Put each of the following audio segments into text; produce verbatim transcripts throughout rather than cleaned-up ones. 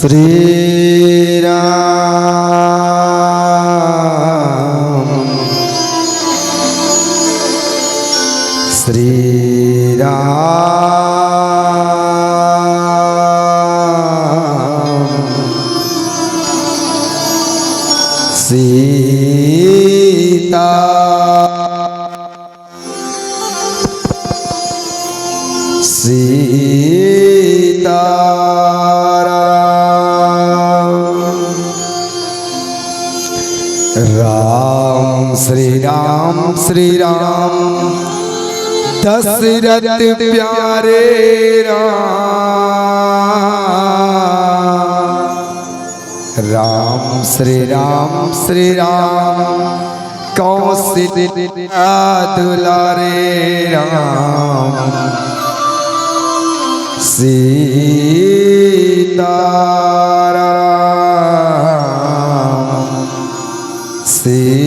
श्री राम, श्री राम, सीता सीताराम। राम श्री राम श्री राम दशरथ प्यारे राम। राम श्री राम श्री राम कौशल्या दुलारे राम। सीताराम सीताराम।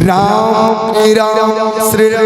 राम श्री राम श्री राम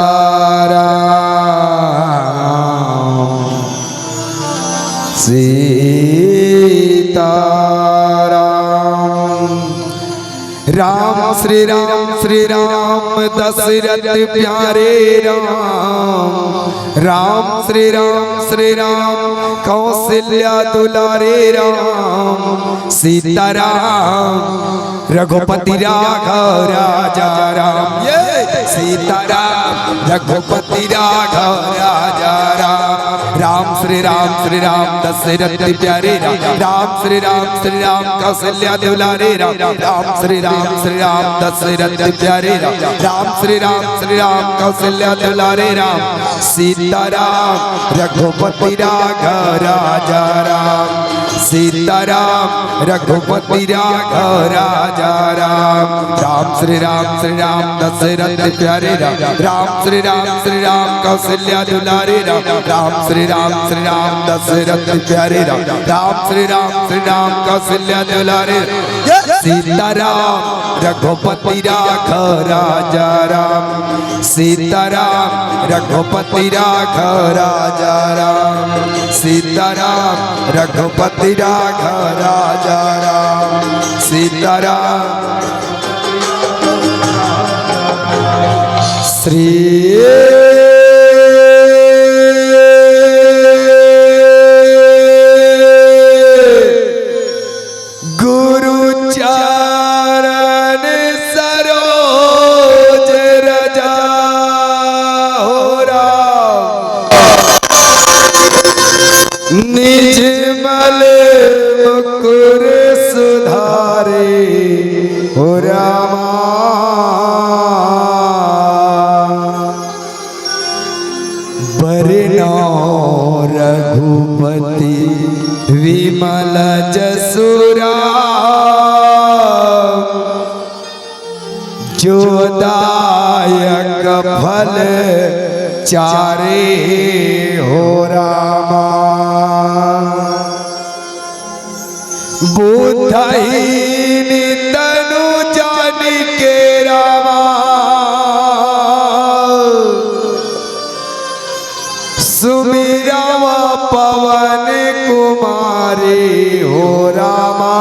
सीताराम, सीताराम। राम श्री राम श्री राम दशरथ प्यारे राम, राम श्री राम श्री राम कौशल्या दुलारे राम, सीताराम रघुपति राघव राजा राम। ये सीताराम रघुपति राघव राजा राम, राम श्री राम श्री राम दशरथ प्यारे राम, राम श्री राम श्री राम कौशल्या दुलारे राम, राम श्री राम श्री राम दशरथ प्यारे राम, राम श्री राम श्री राम कौशल्या दुलारे राम, सीताराम रघुपति राघव राजा राम, सीताराम रघुपति राघव राजा राम, राम श्री राम श्री राम दशरथ प्यारे राम, राम श्री राम श्री राम कौशल्या दुलारे राम, राम श्री राम श्री राम दशरथ प्यारे राम, राम श्री राम श्री राम कौशल्या दुलारे राम। सीताराम रघुपति राघव राजा राम, सीताराम रघुपति राघव राजा राम, सीताराम रघुपति राघव राजा राम, सीताराम श्री गुरु चरण सरोज रजा हो राम। निज मल मुकुर सुधारे हो रामा। बरनौ रघुपति विमल जसु राम। जो दायक फल चारे हो रामा। बुद्धहीन तनु जानिके रामा। सुमिरव पवन कुमारी हो रामा।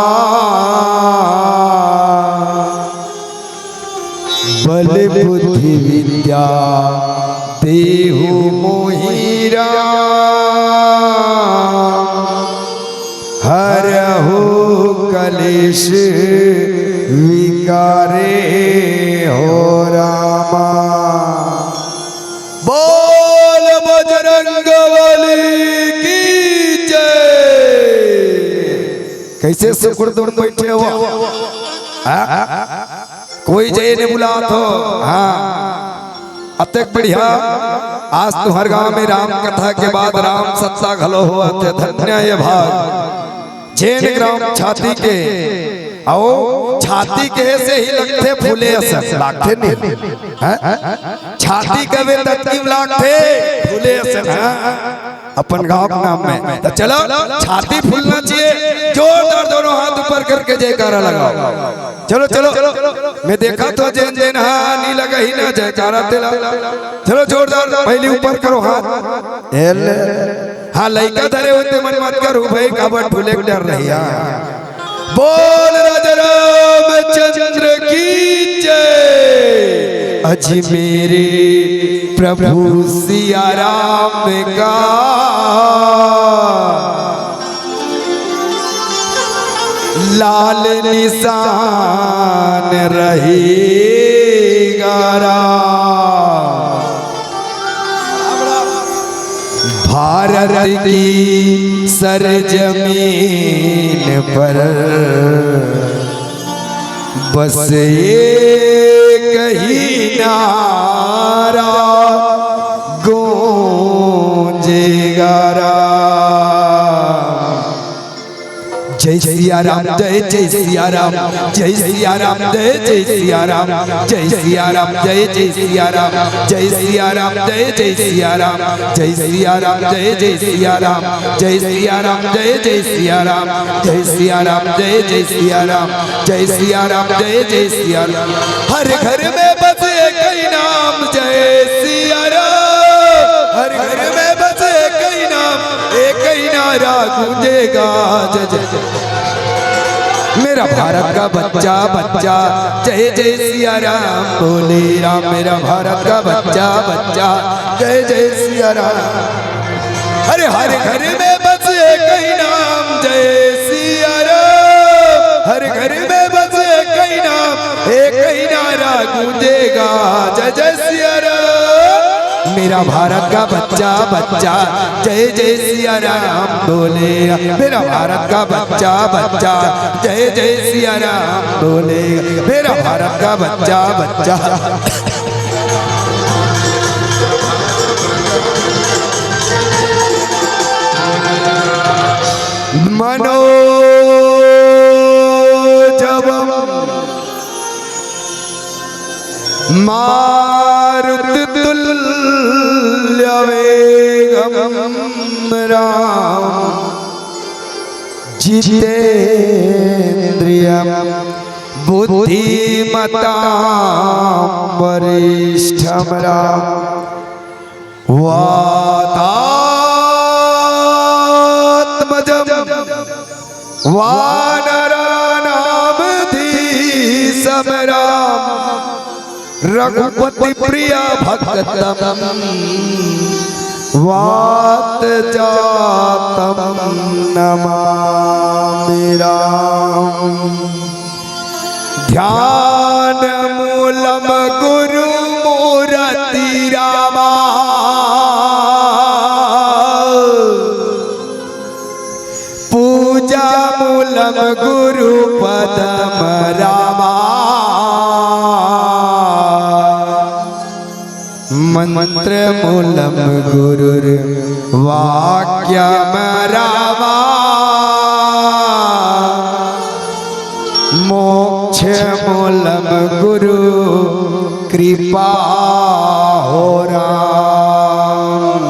बल बुद्धि विद्या देहु मोहि राम। हरहु कलेश विकारे हो रामा। बोल बजरंग बली की जय। कैसे सुकुर तुम बैठे हो? हाँ? कोई जय ने बुलात हो। हाँ, अतेक बढ़िया। आज तुंहर गांव में राम कथा के बाद राम सत्ता घलो होवत हे। धन्य ये भाग। जेन ग्राम छाती के, अउ छाती के से ही लगथे फूले असन, लागथे नहीं? हैं? छाती कबे ततकीम लागथे फूले असन, हाँ? अपन गांव के नाम में। तो चलो, छाती फूलना चाहिए। जोरदार दोनों हाथ ऊपर करके जयकारा लगाओ। चलो, चलो, मैं देखा तो जेन जेन, हाँ, नी लगा ही ना जयकारा तेला। चलो, जोरदार, पहली ऊपर करो हाथ। एल। हाँ, लइका धरे होते मन मत करू भाई, काबर फूले के डर रही, हाँ। बोल राजा रामचंद्र की जय। अजमेरे प्रभु सिया राम का लाल निशान रहेगा राम। भारत की सरजमीन पर बस एक ही नारा गूंजेगा राम। जय जय सिया राम, जय जय सिया राम, जय सिया राम, जय जय सिया राम, जय सिया राम, जय जय सिया राम, जय सिया राम, जय जय सिया राम, जय सिया राम, जय जय सिया राम, जय सिया राम, जय जय सिया राम, जय सिया राम, जय जय सिया राम, जय सिया राम, जय जय सिया राम। हर घर में बस एक ही नाम, जय सिया राम। हर घर में बस एक ही नाम, एक ही नारा गूंजेगा, जय जय। मेरा भारत का बच्चा, बच्चा, जय जय सिया राम बोले राम। मेरा भारत का बच्चा, बच्चा, जय जय सिया राम। अरे, हर घर में बस एक ही नाम, जय सिया राम। हर घर में बस एक ही नाम, एक ही नारा गूंजेगा, जय जय सिया राम। मेरा भारत का बच्चा, बच्चा, जय जय सिया राम बोले। मेरा भारत का बच्चा, बच्चा, जय जय सिया राम बोले। मेरा भारत का बच्चा, बच्चा। मनोजवम मारुततुल्यवेगं राम जितेंद्रियं बुद्धिमतां वरिष्ठं राम वातात्मजं वानराणामधीशं राम रघुपति प्रिय भक्तम वात जातम नमामि राम। ध्यान मूलम गुरु मूर्ति रामा। पूजा मूलम गुरु पदम रामा। मंत्र मूलम गुरुर्वाक्यम रामा। मोक्ष मूलम गुरु कृपा हो राम।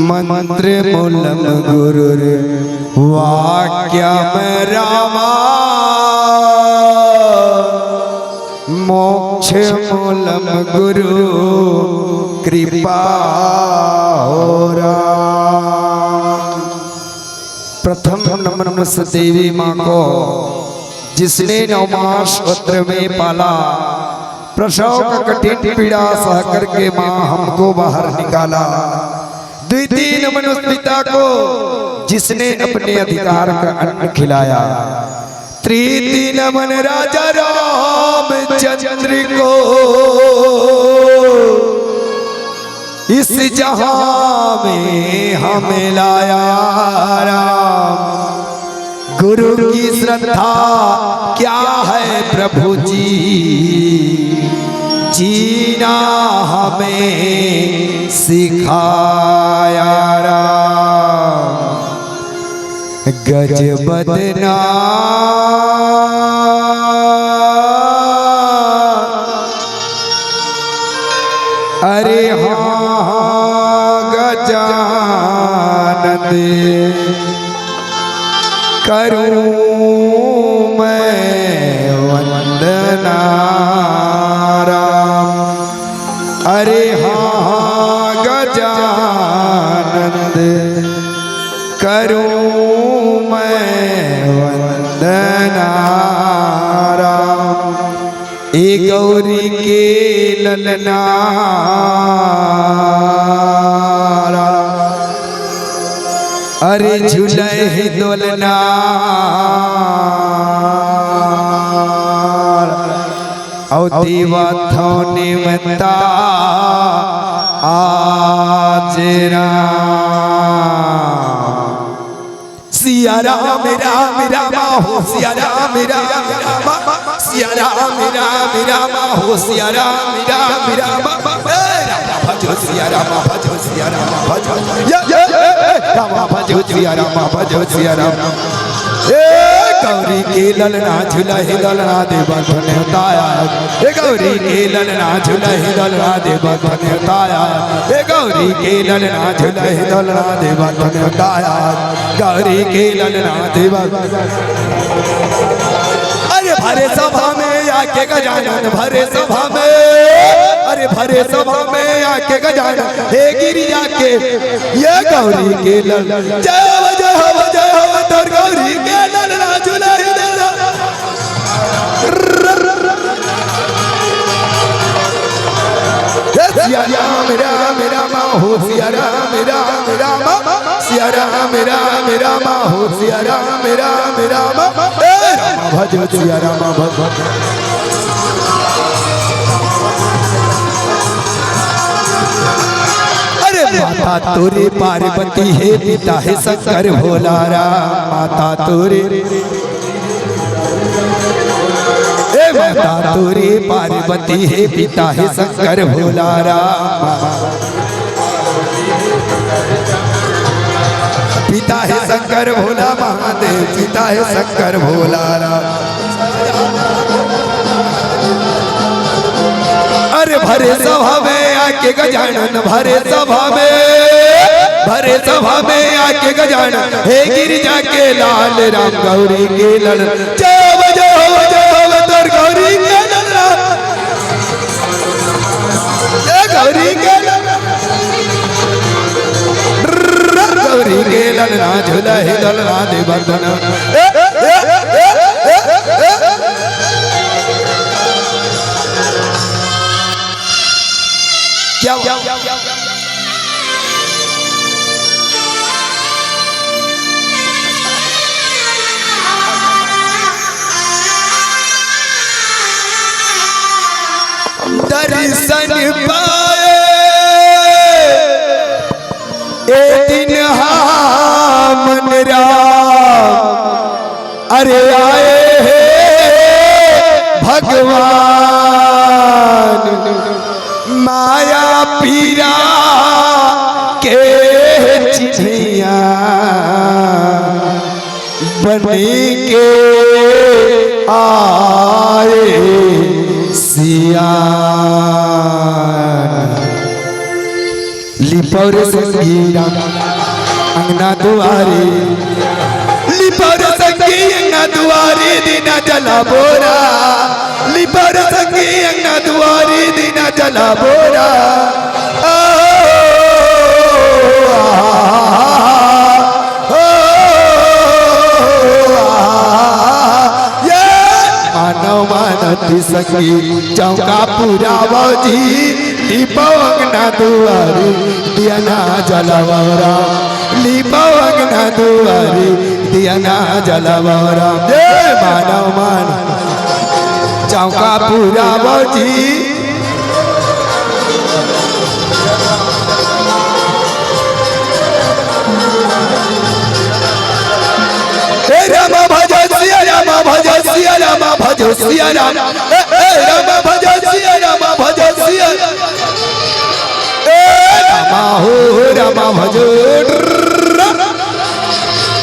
मंत्र मूलम गुरुर्वाक्यम रामा। मोक्ष मूलम गुरु कृपा हो राम। प्रथम नमन उस देवी माँ को, जिसने नौ मास उदर में पाला, प्रसव का कठिन पीड़ा सह करके माँ हमको बाहर निकाला। द्वितीय नमन उस पिता को, जिसने अपने अधिकार का अन्न खिलाया। तृतीय नमन राजा रामचंद्र को, इस जहां में हमें लाया राम। गुरु की श्रद्धा क्या है प्रभु जी, जीना हमें सिखाया राम। गज बदना। अरे हाँ, हाँ, गजानन करूं मैं वंदना राम। अरे हाँ, हाँ, गजानंद करूं मैं वंदना राम। ए गौरी के ललना राम, अरे झुलहि दोलना। अउ देवत हंव नेवता आज राम। सिया राम राम राम हो, सिया राम राम राम, सिया राम राम राम हो, सिया राम राम राम। ए राम भजो, सिया राम भजो, सिया राम भजो, ए, ए, ए, ए, राम भजो, सिया राम भजो, सिया राम। ए गौरी के ललना झुलही ललना देवत नेवताया। ए गौरी के ललना झुलही ललना देवत नेवताया। ए गौरी के ललना झुलही ललना देवत नेवताया। गौरी के ललना देवत। अरे भरे सभा में आके गजानन, भरे सभा में, अरे भरे सभा में आके गजानन, हे गिरिजा के, ये गौरी के लल, जय हो, जय हो, जय हो, तोर गौरी के ललना झुलही ललना। हे सिया राम, राम, राम, हो सिया राम, राम, राम, सिया राम, राम, राम, हो सिया राम, राम, राम, ए राम भजो सिया राम भजो। अरे माता तोरे पार्वती हे, पिता हे शंकर भोला राम, माता तोरे ए माता तोरे पार्वती हे, पिता हे शंकर भोला राम। पिता हे शंकर भोला महादेव, पिता हे शंकर भोला राम। अरे भरे सभा में आके गजानन, भरे सभा में, भरे सभा में आके गजानन, हे गिरिजा के लाल राम गौरी के लल, जय हो, जय हो, जय हो, तोर गौरी के ललना। जय गौरी के ललना। गौरी के ललना, झुलही ललना दे बंधना। ए, ए, ए, ए, ए, ए। क्या, क्या, क्या, क्या, क्या? दर्शन पाए ए दिन हमन राम, अरे आए हे भगवान, माया पीरा के चिन्हिया बन के आए सियान। लिपौर संगी राम अंगना दुआरी, लिपौर संगी अंगना दुआरी, दीना जला बोरा। लिपौर संगी अंगना दुआरी, दीना जला बोरा। ओ, आ, ओ, आ, ये मानव मानती संगी चौका पुरावो जी। लिपौ अंगना दुआरी, दिया ना जलावरा। लिपौ अंगना दुआरी, दिया ना जलावरा। जय मानव मान चौका पुरावो जी। हे राम भजो सिया राम, भजो सिया राम, भजो सिया राम। ए, ए, राम भजो सिया राम, भजो सिया। ए, राम हो, राम भजो। ए,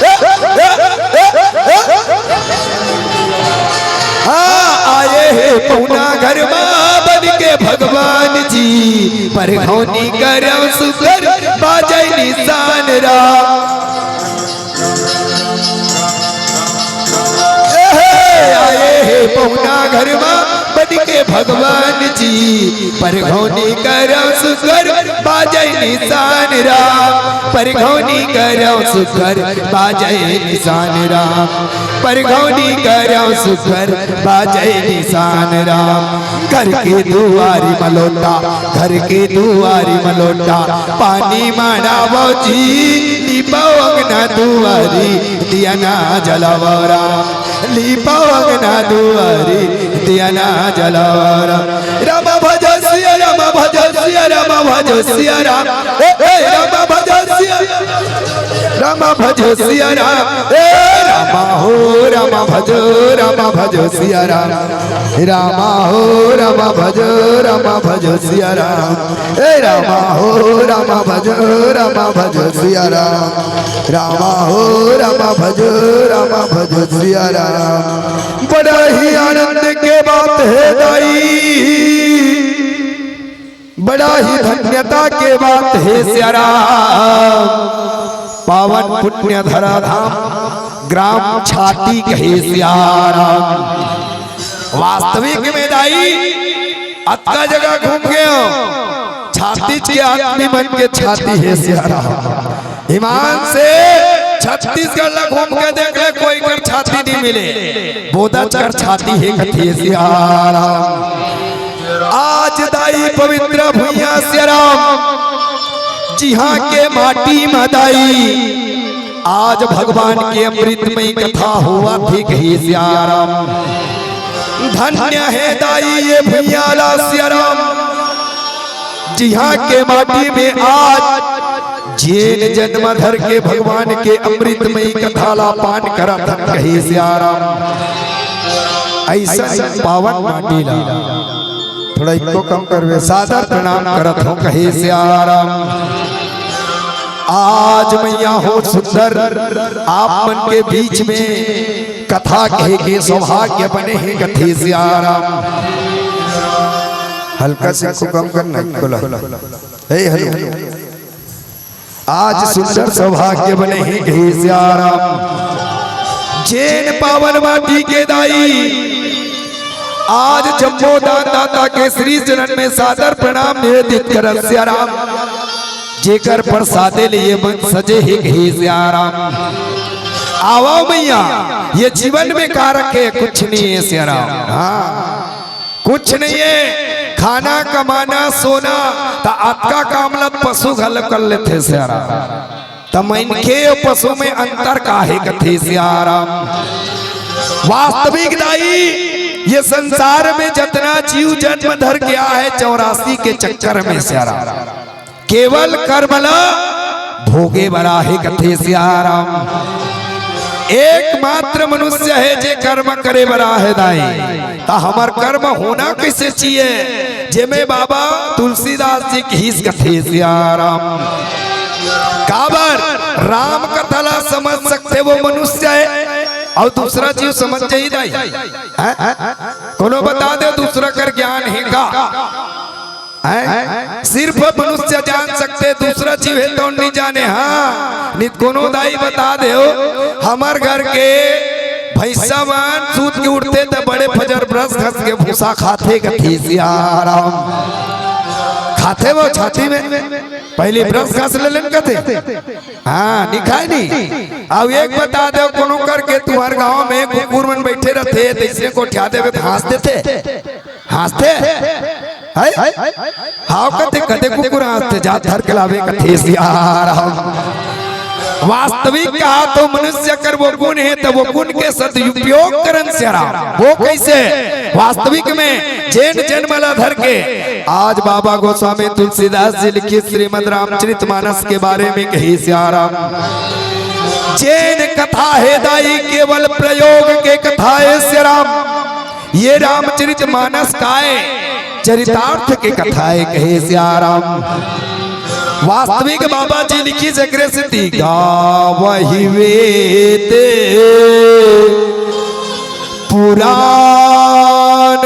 ए, ए, ए, ए। हाँ, आए हे पहुना घर मा बन के भगवान जी, परघौनी करौ सुकर बाजै निसान राम। ए हे, आए हे पहुना घर मा बन के भगवान जी, परघौनी करौ सुकर बाजै निसान राम, परघौनी करौ सुकर बाजै निसान राम, परघौनी करौ सुकर बाजै निसान राम। घर के दुआरी म लोटा, घर के दुआरी म लोटा, पानी मड़ावो जी, लिपौ अंगना दुआरी, दिया ना जलावो राम, लिपौ अंगना दुआरी, दिया ना जलावो राम। राम भजो सिया राम, भजो सिया राम, भजो सिया राम। ए, ए, राम भजो सिया, राम भजो सिया राम। ए, राम रामा हो रामा भजो रामा भजो सिया राम। रामा हो रामा भजो रामा भजो सिया राम। ए रामा हो रामा भजो रामा भजो सिया राम। रामा हो रामा भजो रामा भजो सिया राम। बड़ा ही आनंद के बात हे दाई, बड़ा ही धन्यता के बात हे सिया राम। पावन पुण्य धरा धाम ग्राम छाती कहे सिया राम। वास्तविक में दाई अतका जगह घूम गए हो, छातीज के आदमी मन के छाती हे सिया राम। ईमान से छत्तीसगढ़ ला घूम के देख ले, कोई कर छाती नहीं मिले, बोदा चर छाती हे कथे सिया राम। आज दाई पवित्र भुइयां सिया राम, जिहां के माटी म दाई आज भगवान के अमृतमयी कथा होवत हे कहे सिया राम। धन्य हे दाई ये भुइयां ला सिया राम, जिहां के माटी में आज जेन जन्म धर के भगवान के अमृतमयी कथा ला पान करत हन कहे सिया राम। अइसन पावन माटी ला थोड़ा इको कम करबे, सादर प्रणाम करत हों कहे सिया राम। आज मइया हो सुंदर आप मन के बीच में कथा कहे के सौभाग्य बने हे कथे सिया राम। हल्का से इको कम करना, इको ला। हे हलो। आज सुंदर सौभाग्य बने हे कहे सिया राम। जेन पावन माटी के दाई आज जम्मो दान दाता के श्री चरण में सादर प्रणाम निवेदित करत सिया राम। जेकर प्रसादे ले ये मन सजे हे कहे सिया राम। आवा मइया, ये जीवन में का रखे, कुछ नहीं हे सिया राम। हाँ, कुछ नहीं हे, खाना, कमाना, सोना, त अतका काम ला पशु घलो कर लेथे सिया राम। त मनखे अउ पशु में अंतर का हे कथे सिया राम। वास्तविक दाई, ये संसार में जतना जीव जन्म धर के आए हे चौरासी के चक्कर में सिया राम, केवल कर्म ला भोगे बर आहे कथे सिया राम। एकमात्र मनुष्य हे जे कर्म करे बर आहे दाई, त हमर कर्म होना कइसे चाहिए, जेमे बाबा तुलसीदास जी कहिस कथे सिया राम। काबर राम कथा ला समझ सकथे वो मनुष्य हे, अउ दूसरा जीव समझ जाही दाई? हैं? कोनो बता दे दूसरा कर ज्ञान हे का? हैं? सिर्फ मनुष्य जान सकथे, दूसरा जीव हे तउन नइ जाने। हाँ, नित कोनो दाई बता देव, हमर घर के भइँसा मन सूत के उठथे त बड़े फजर brush घस के भूसा खाथे कथे सिया राम। खाथे वो छाती में, पहिली brush घस ले लेन कथे। हाँ, नइ खाय नहीं। अब एक बता देव, कोनो करके तुँहर गाँव में कुकुर मन बइठे रथे, तइसने गोठिया देबे त हाँस देथे। हाँसथे? हैं? हाँ कथे, कथे कुकुर हाँसथे, जा धर के लाबे कथे सिया राम। वास्तविक कहा त मनुष्य कर वो गुण हे, त वो गुण के सदुपयोग करन सिया राम। वो कइसे? वास्तविक में जेन जन्म ला धर के आज बाबा गोस्वामी तुलसीदास जी लिखिस श्रीमद् रामचरित मानस के बारे में कहिस सिया राम। जेन कथा हे दाई केवल प्रयोग के कथा हे सिया राम। ये रामचरित मानस काय चरितार्थ के कथा हे कहे सिया राम। वास्तविक बाबा जी लिखिस एकरे सेती गावहि वेद पुराण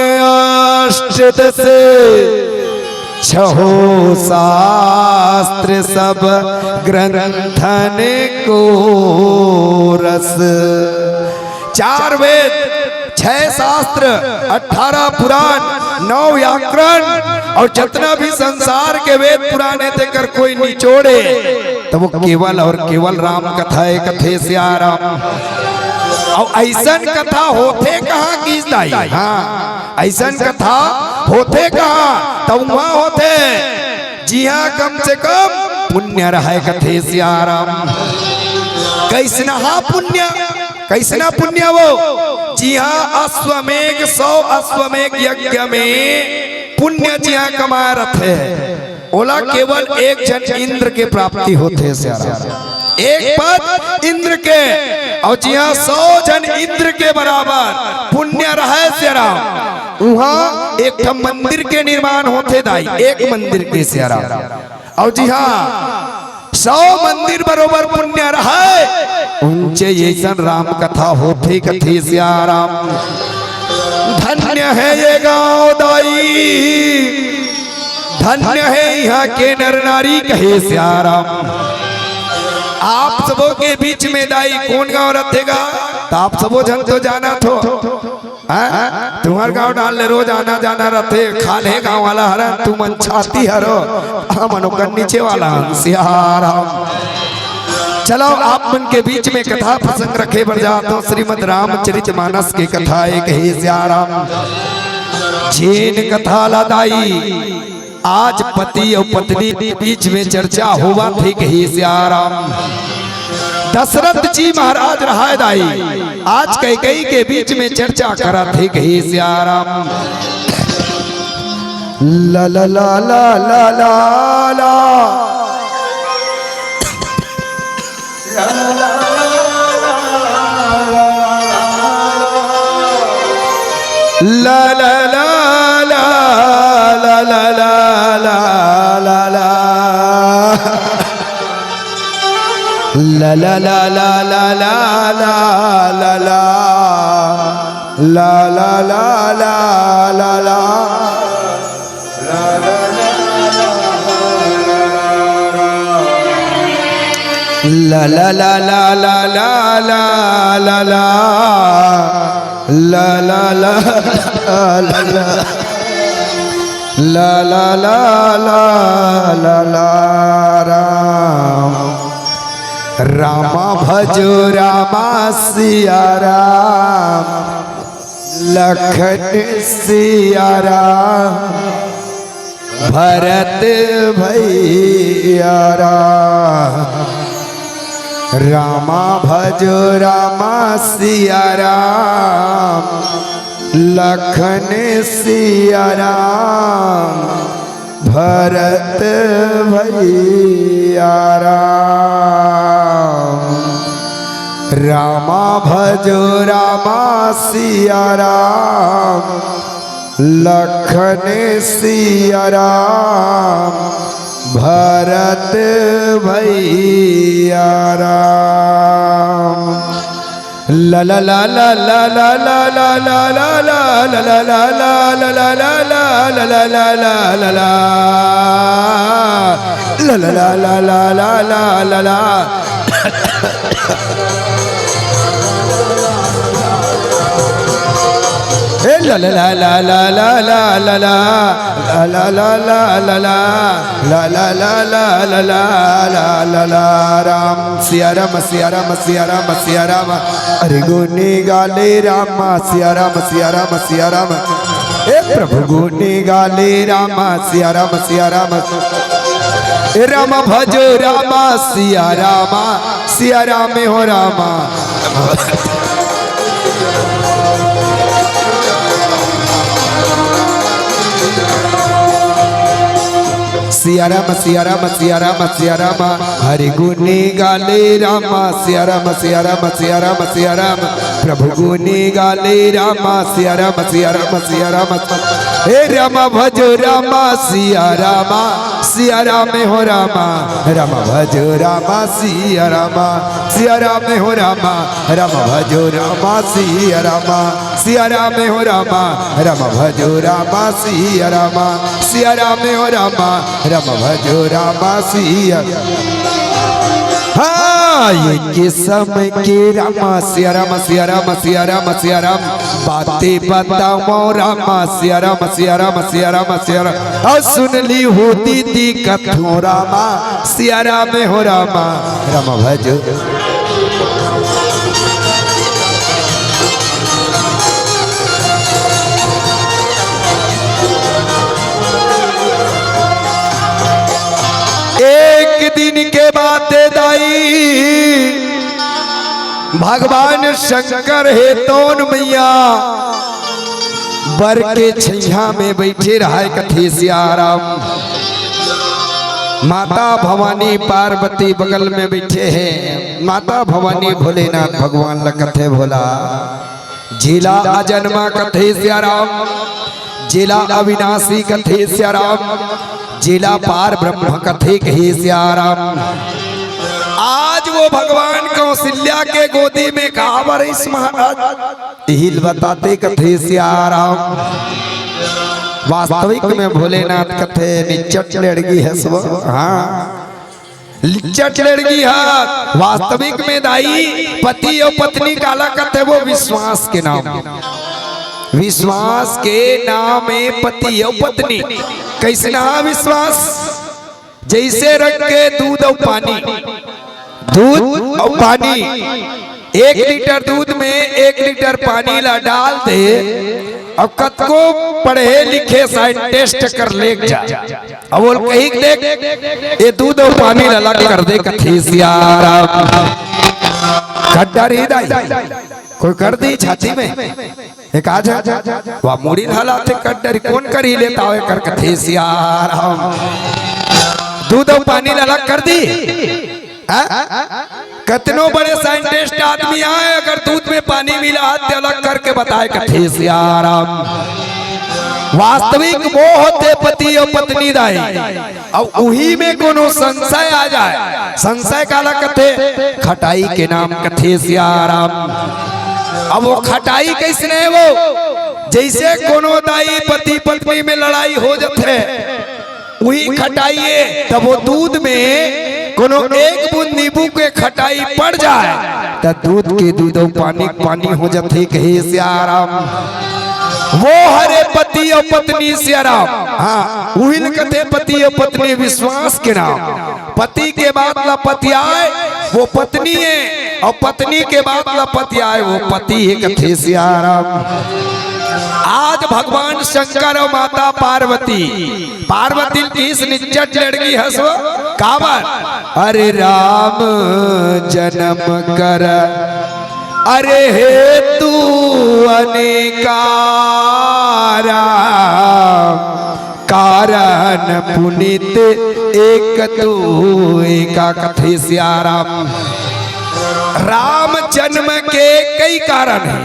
अष्टदस छहो शास्त्र सब ग्रंथन को रस। चार वेद, छह शास्त्र, अठारह पुराण, नौ व्याकरण अउ जतना भी संसार के वेद पुराण हे तेकर कोई निचोड़े त वो केवल अउ केवल राम कथा हे कथे सिया राम। अउ अइसन कथा होथे कहाँ कहिस दाई? हाँ, अइसन कथा होथे कहाँ? त उहाँ होथे जिहाँ कम से कम पुण्य रहय कथे सिया राम। कइसनहा पुण्य, कइसना पुण्य वो? जिहाँ अश्वमेघ, सौ अश्वमेघ यज्ञ में पुण्य जिहाँ कमाय रथे, ओला केवल एक झन इंद्र के प्राप्ति होथे सिया राम। एक पद इंद्र के, अउ जिहां सौ झन इंद्र के बराबर पुण्य रहय सियाराम, उहां एक ठन मंदिर के निर्माण होथे दाई, एक मंदिर के सियाराम। अउ जिहां सौ मंदिर बरोबर पुण्य रहय, उंचे अइसन राम कथा होथे कथे सियाराम। धन्य हे ये गांव दाई, धन्य हे इहां के नर नारी कहे सियाराम। आप सबो के बीच में दाई कोन गांव रथे गा? त आप सबो झन तो जानत हो, हां? तुंहर गांव डाहर ले रोज आना जाना रथे, खाल्हे गांव वाला हरन, तुमन छाती हरो, हमन ओकर नीचे वाला हन सियाराम। चलो, आप मन के बीच में कथा प्रसंग रखे बर जात हों, श्रीमद् रामचरित मानस के कथा ए कहे सियाराम। जेन कथा ला दाई आज पति अउ पत्नी के बीच में चर्चा होवत हे कहे सियाराम। दशरथ जी महाराज रहय दाई, आज कैकेयी के बीच में चर्चा करत हे कहे सियाराम। ला ला ला ला ला ला ला। ला ला ला ला ला ला ला ला ला। ला ला ला ला ला ला ला ला ला। ला ला ला ला ला ला। ला ला ला ला ला ला ला ला। ला ला ला ला ला। ला ला ला ला ला ला। राम राम भजो राम सिया राम। लखन सिया राम, भरत भैया राम। रामा भजो रामा सिया राम, लखन सिया राम, भरत भैया राम। रामा भजो रामा सिया राम, लखन सिया राम, भरत भैया राम। ला ला ला ला ला। ए ला ला ला ला ला ला ला ला ला। ला ला ला ला ला ला। ला ला ला ला ला ला ला ला ला। राम सिया राम, सिया राम, सिया राम, सिया राम। हरि गुनी गाले राम, सिया राम, सिया राम, सिया राम। ए प्रभु गुनी गाले राम, सिया राम, सिया राम। ए राम भजो राम, सिया राम, सिया राम हो राम। सिया राम, सिया राम, सिया राम, सिया राम। हरि गुनी गाले राम, सिया राम, सिया राम, सिया राम, सिया राम। प्रभु गुनी गाले राम, सिया राम, सिया राम, सिया राम। हे राम भजो राम, सिया राम, सिया राम हो राम। राम भजो राम, सिया राम, सिया राम हो राम। राम भजो राम, सिया राम, सिया राम हो राम। राम भजो राम, सिया राम, सिया राम हो राम। राम भजो राम, सिया। हाँ, ये किसम के राम, सिया राम, सिया राम, सिया राम, सिया राम। बातें बताओ राम, सिया राम, सिया राम, सिया राम, सिया राम। अउ सुन ली होती थी कथो राम, सिया राम हो राम। राम भजो। एक दिन के बात हे दाई, भगवान शंकर हे तोन मैया बर के छैया में बइठे रहय कथे सिया राम। माता भवानी पार्वती बगल में बइठे हे। माता भवानी भोलेनाथ भगवान ल कथे भोला। जिला अजन्मा कथे सियाराम, जिला अविनाशी कथे सियाराम, जिला पार ब्रह्म कथे कहे सियाराम। आज वो भगवान कौशल्या के गोदी में काबर आइस महाराज, इही ल बताथे कथे सियाराम। वास्तविक में भोलेनाथ कथे निच्चट लड़की हस वो। हाँ, निच्चट लड़की ह। वास्तविक में दाई, पति अउ पत्नी काला कथे, वो विश्वास के नाम, विश्वास के नाम हे पति अउ पत्नी। कइसना विश्वास? जइसे रंग के दूध अउ पानी, दूध अउ पानी, एक लीटर दूध में एक लीटर पानी ला डाल दे, अउ कतको पढ़े लिखे साइंटिस्ट कर लेके जा, अउ वो कही के देख, ये दूध अउ पानी ला अलग कर दे कथे सियाराम। कड्डा रही दाई, कोई कर दी छाती में। एक आज वा मुड़ी ल हलाथे कड्डा रही, कोन करी लेता होय कर कथे सियाराम। दूध अउ पानी ला अलग कर दी। हाँ? कतनो बड़े साइंटिस्ट आदमी आय, अगर दूध में पानी मिला त अलग करके बताय कथे सियाराम। वास्तविक मोह थे पति अउ पत्नी दाई, अउ उही में कोनो संशय आ जाय, संशय काला कथे? खटाई के नाम कथे सियाराम। अब वो खटाई कइसने हे वो? जइसे कोनो दाई पति पत्नी में लड़ाई हो जथे, उही खटाई हे, तब वो दूध में कोनो एक बूंद नींबू के खटाई पड़ जाय, त दूध के दूध अउ पानी के पानी हो जथे कहे सियाराम। वो हरे पति अउ पत्नी सियाराम। हाँ, उही ल कथे पति अउ पत्नी विश्वास के नाम। पति के बात ला पतियाय, वो पत्नी हे, अउ पत्नी के बात ला पतियाय, वो पति हे कथे सियाराम। आज भगवान शंकर अउ माता पार्वती, पार्वती ल किहिस निच्चट लड़की हस वो, काबर? अरे राम जनम कर, अरे हेतु अनेकारा, कारण पुनीत एक तू एका कथे सियाराम। राम जनम के कई कारण हे,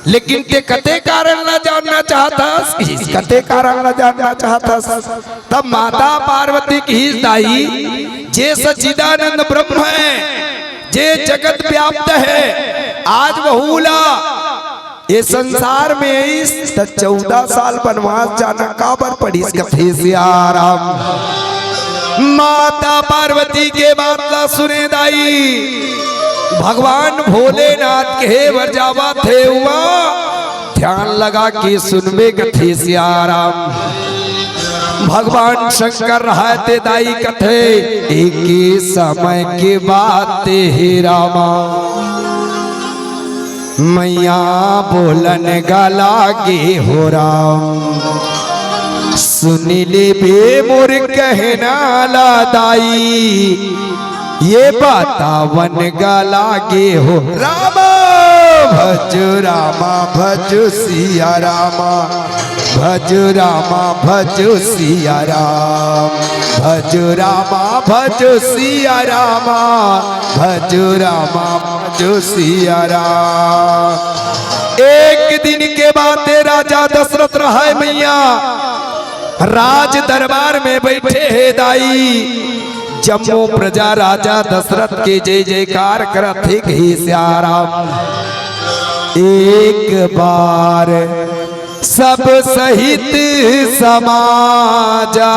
लेकिन तें कते कारण ला जानना चाहत हस? कते कारण ला जानना चाहत हस? तब माता पार्वती किहिस दाई, जे सच्चिदानंद ब्रह्म हे, जे जगत व्याप्त हे, आज वहू ला ये संसार में आइस त चौदह साल बनवास जाना काबर पड़िस कथे सियाराम। माता पार्वती के बात ला सुने दाई, भगवान भोलेनाथ के बर जावत हे उहाँ, ध्यान लगा के सुनबे कथे सियाराम। भगवान शंकर रहय ते दाई कथे, एक समय के बात हे रामा, मइया बोलन गा लागे हो राम, सुन लेबे मोर कहना ला दाई, ये बतावन गा लागे हो रामा। भजो रामा भजो सिया रामा, भजो रामा भजो सिया राम, भजो रामा भजो सिया रामा, भजो रामा भजो सिया राम। एक दिन के बात हे, राजा दशरथ रहय मइया, राज दरबार में बइठे हे दाई, जम्मो प्रजा राजा दशरथ के जय जयकार करत हे, कहे सियाराम। एक बार सब सहित समाजा,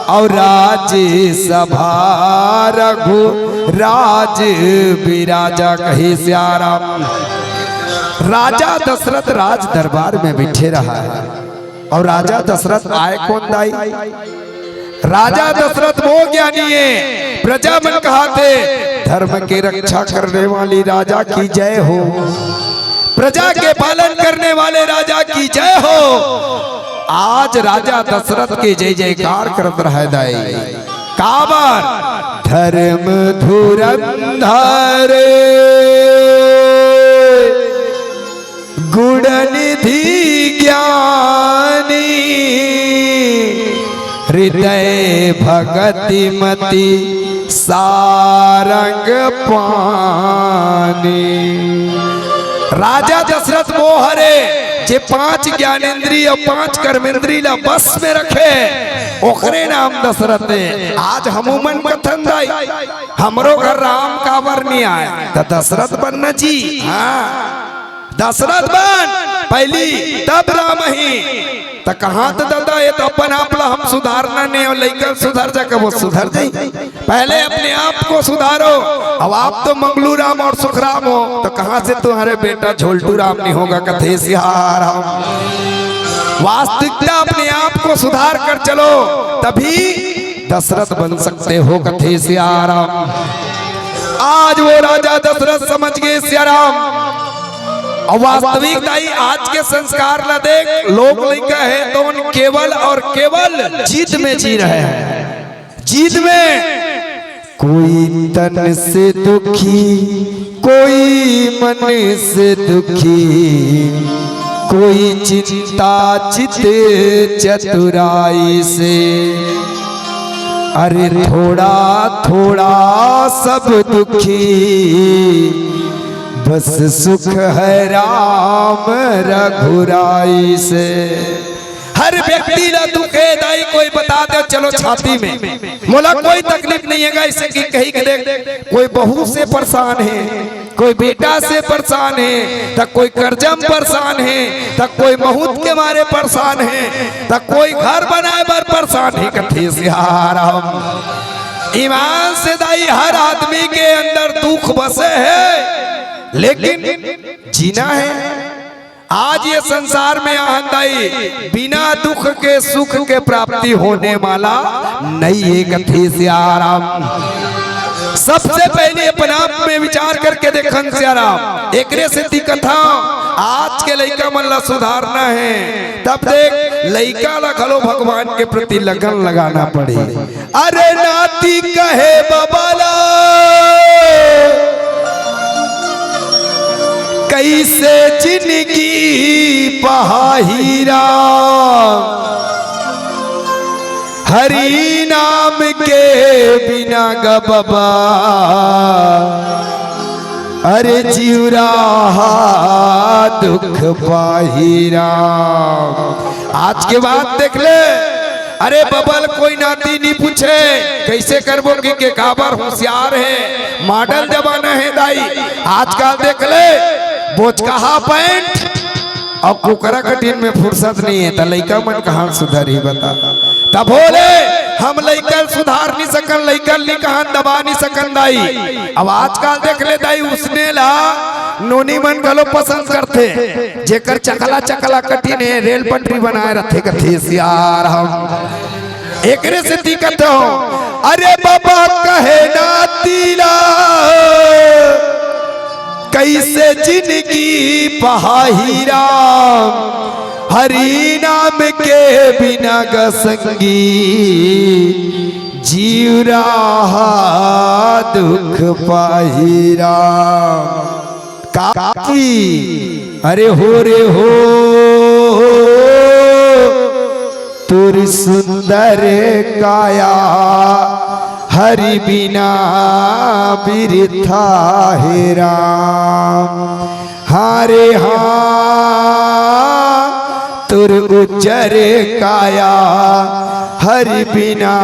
अउ राज सभा रघु राज बिराजा, कहे सियाराम। राजा दशरथ राज दरबार में बइठे रहय। अउ राजा दशरथ आय कोन दाई? राजा दशरथ वो ज्ञानी हे, प्रजा मन कहाथे, धर्म के रक्षा करने वाली राजा की जय हो, प्रजा के पालन करने वाले राजा की जय हो। आज राजा दशरथ के जय जयकार करत रहय दाई। काबर? धर्म धुरंधर गुण निधि ज्ञानी, हृदय भगति मति सारंग पानी। राजा दशरथ वो हरे, जे पांच ज्ञानेंद्री अउ पांच कर्मेंद्री ला बस में रखे, ओकरे नाम दशरथ हे। आज हमू मन कथन दाई, हमरो घर राम काबर नी आय, त दशरथ बनना जी। हाँ, दशरथ बन पहली, तब राम ही। त कहाँ त दादा, ये तो अपन आप ला हम सुधारना नहीं हो, लइका सुधर जा, कब वो सुधर जाई? पहले अपने आप को सुधारो। अब आप तो मंगलू राम और सुखराम हो, तो कहाँ से तुम्हारे बेटा झोल्टू राम नहीं होगा? कथे सियाराम। वास्तविकता अपने आप को सुधार कर चलो, तभी दशरथ बन सकते हो। कथे सियाराम। आज वो राजा दशरथ समझ गए सियाराम। अउ वास्तविक दाई आज के संस्कार ला देख, लोग लइका हे तो उन केवल और केवल जिद में जी रहे हैं, जिद में। कोई तन से दुखी, कोई मन से दुखी, कोई चिंता चित चतुराई से। अरे थोड़ा थोड़ा सब दुखी, बस सुख है राम रघुराई से। हर व्यक्ति ला दुख हे दाई, कोई बता दे, चलो छाती में, मोला कोई तकलीफ नहीं है, ऐसे कि कहीं के देख, कोई बहू से परेशान हे, कोई बेटा से परेशान हे, त कोई कर्जा म परेशान हे, त कोई मउत के मारे परेशान हे, त कोई घर बनाए बर परेशान हे। कथे सियाराम। ईमान से दाई, हर आदमी के अंदर दुख बसे हे, लेकिन जीना हे। आज ये संसार में आहन दाई, बिना दुख के सुख के प्राप्ति होने वाला नहीं है। कथे सियाराम। सबसे पहले अपन आप में विचार करके देखन सियाराम। एकरे सेती कथा, आज के लइका मन ला सुधारना हे, तब देख, लइका ला घलो भगवान के प्रति लगन लगाना पड़ही। अरे नाती कहे बबा ला, कइसे जिनगी पहाही राम, हरि नाम के बिना ग बबा, अरे जिउरा हा दुख पाही राम। आज के बात देख ले, अरे बबा ल कोई नाती नी पूछे, कइसे करबो कि के काबर होशियार हे, मॉडल जमाना हे दाई। आजकल देख ले, बोचकाहा पैंट अउ कुकरा कटिन में फुरसत नइ हे, त लइका मन कहाँ सुधरही बता। तभो ले हम लइका ल सुधार नइ सकन, लइका ल नइ कहन दबा नइ सकन दाई। अब आजकल देख ले दाई, उसने ला नोनी मन घलो पसंद करथे, जेकर चकला चकला कटिन हे, रेल पटरी बनाए रथे, कथे सियाराम। एकरे सेती कथंव, अरे बबा कहे नाती ला, कइसे जिनगी पहाही राम, हरि नाम के बिना ग संगी, जिउरा हा दुख पाही राम। काकी, अरे हो रे हो, तोर सुंदर काया हरि बिना बिरथा हे राम। हाँ रे हाँ, तोर उज्जर काया हरि बिना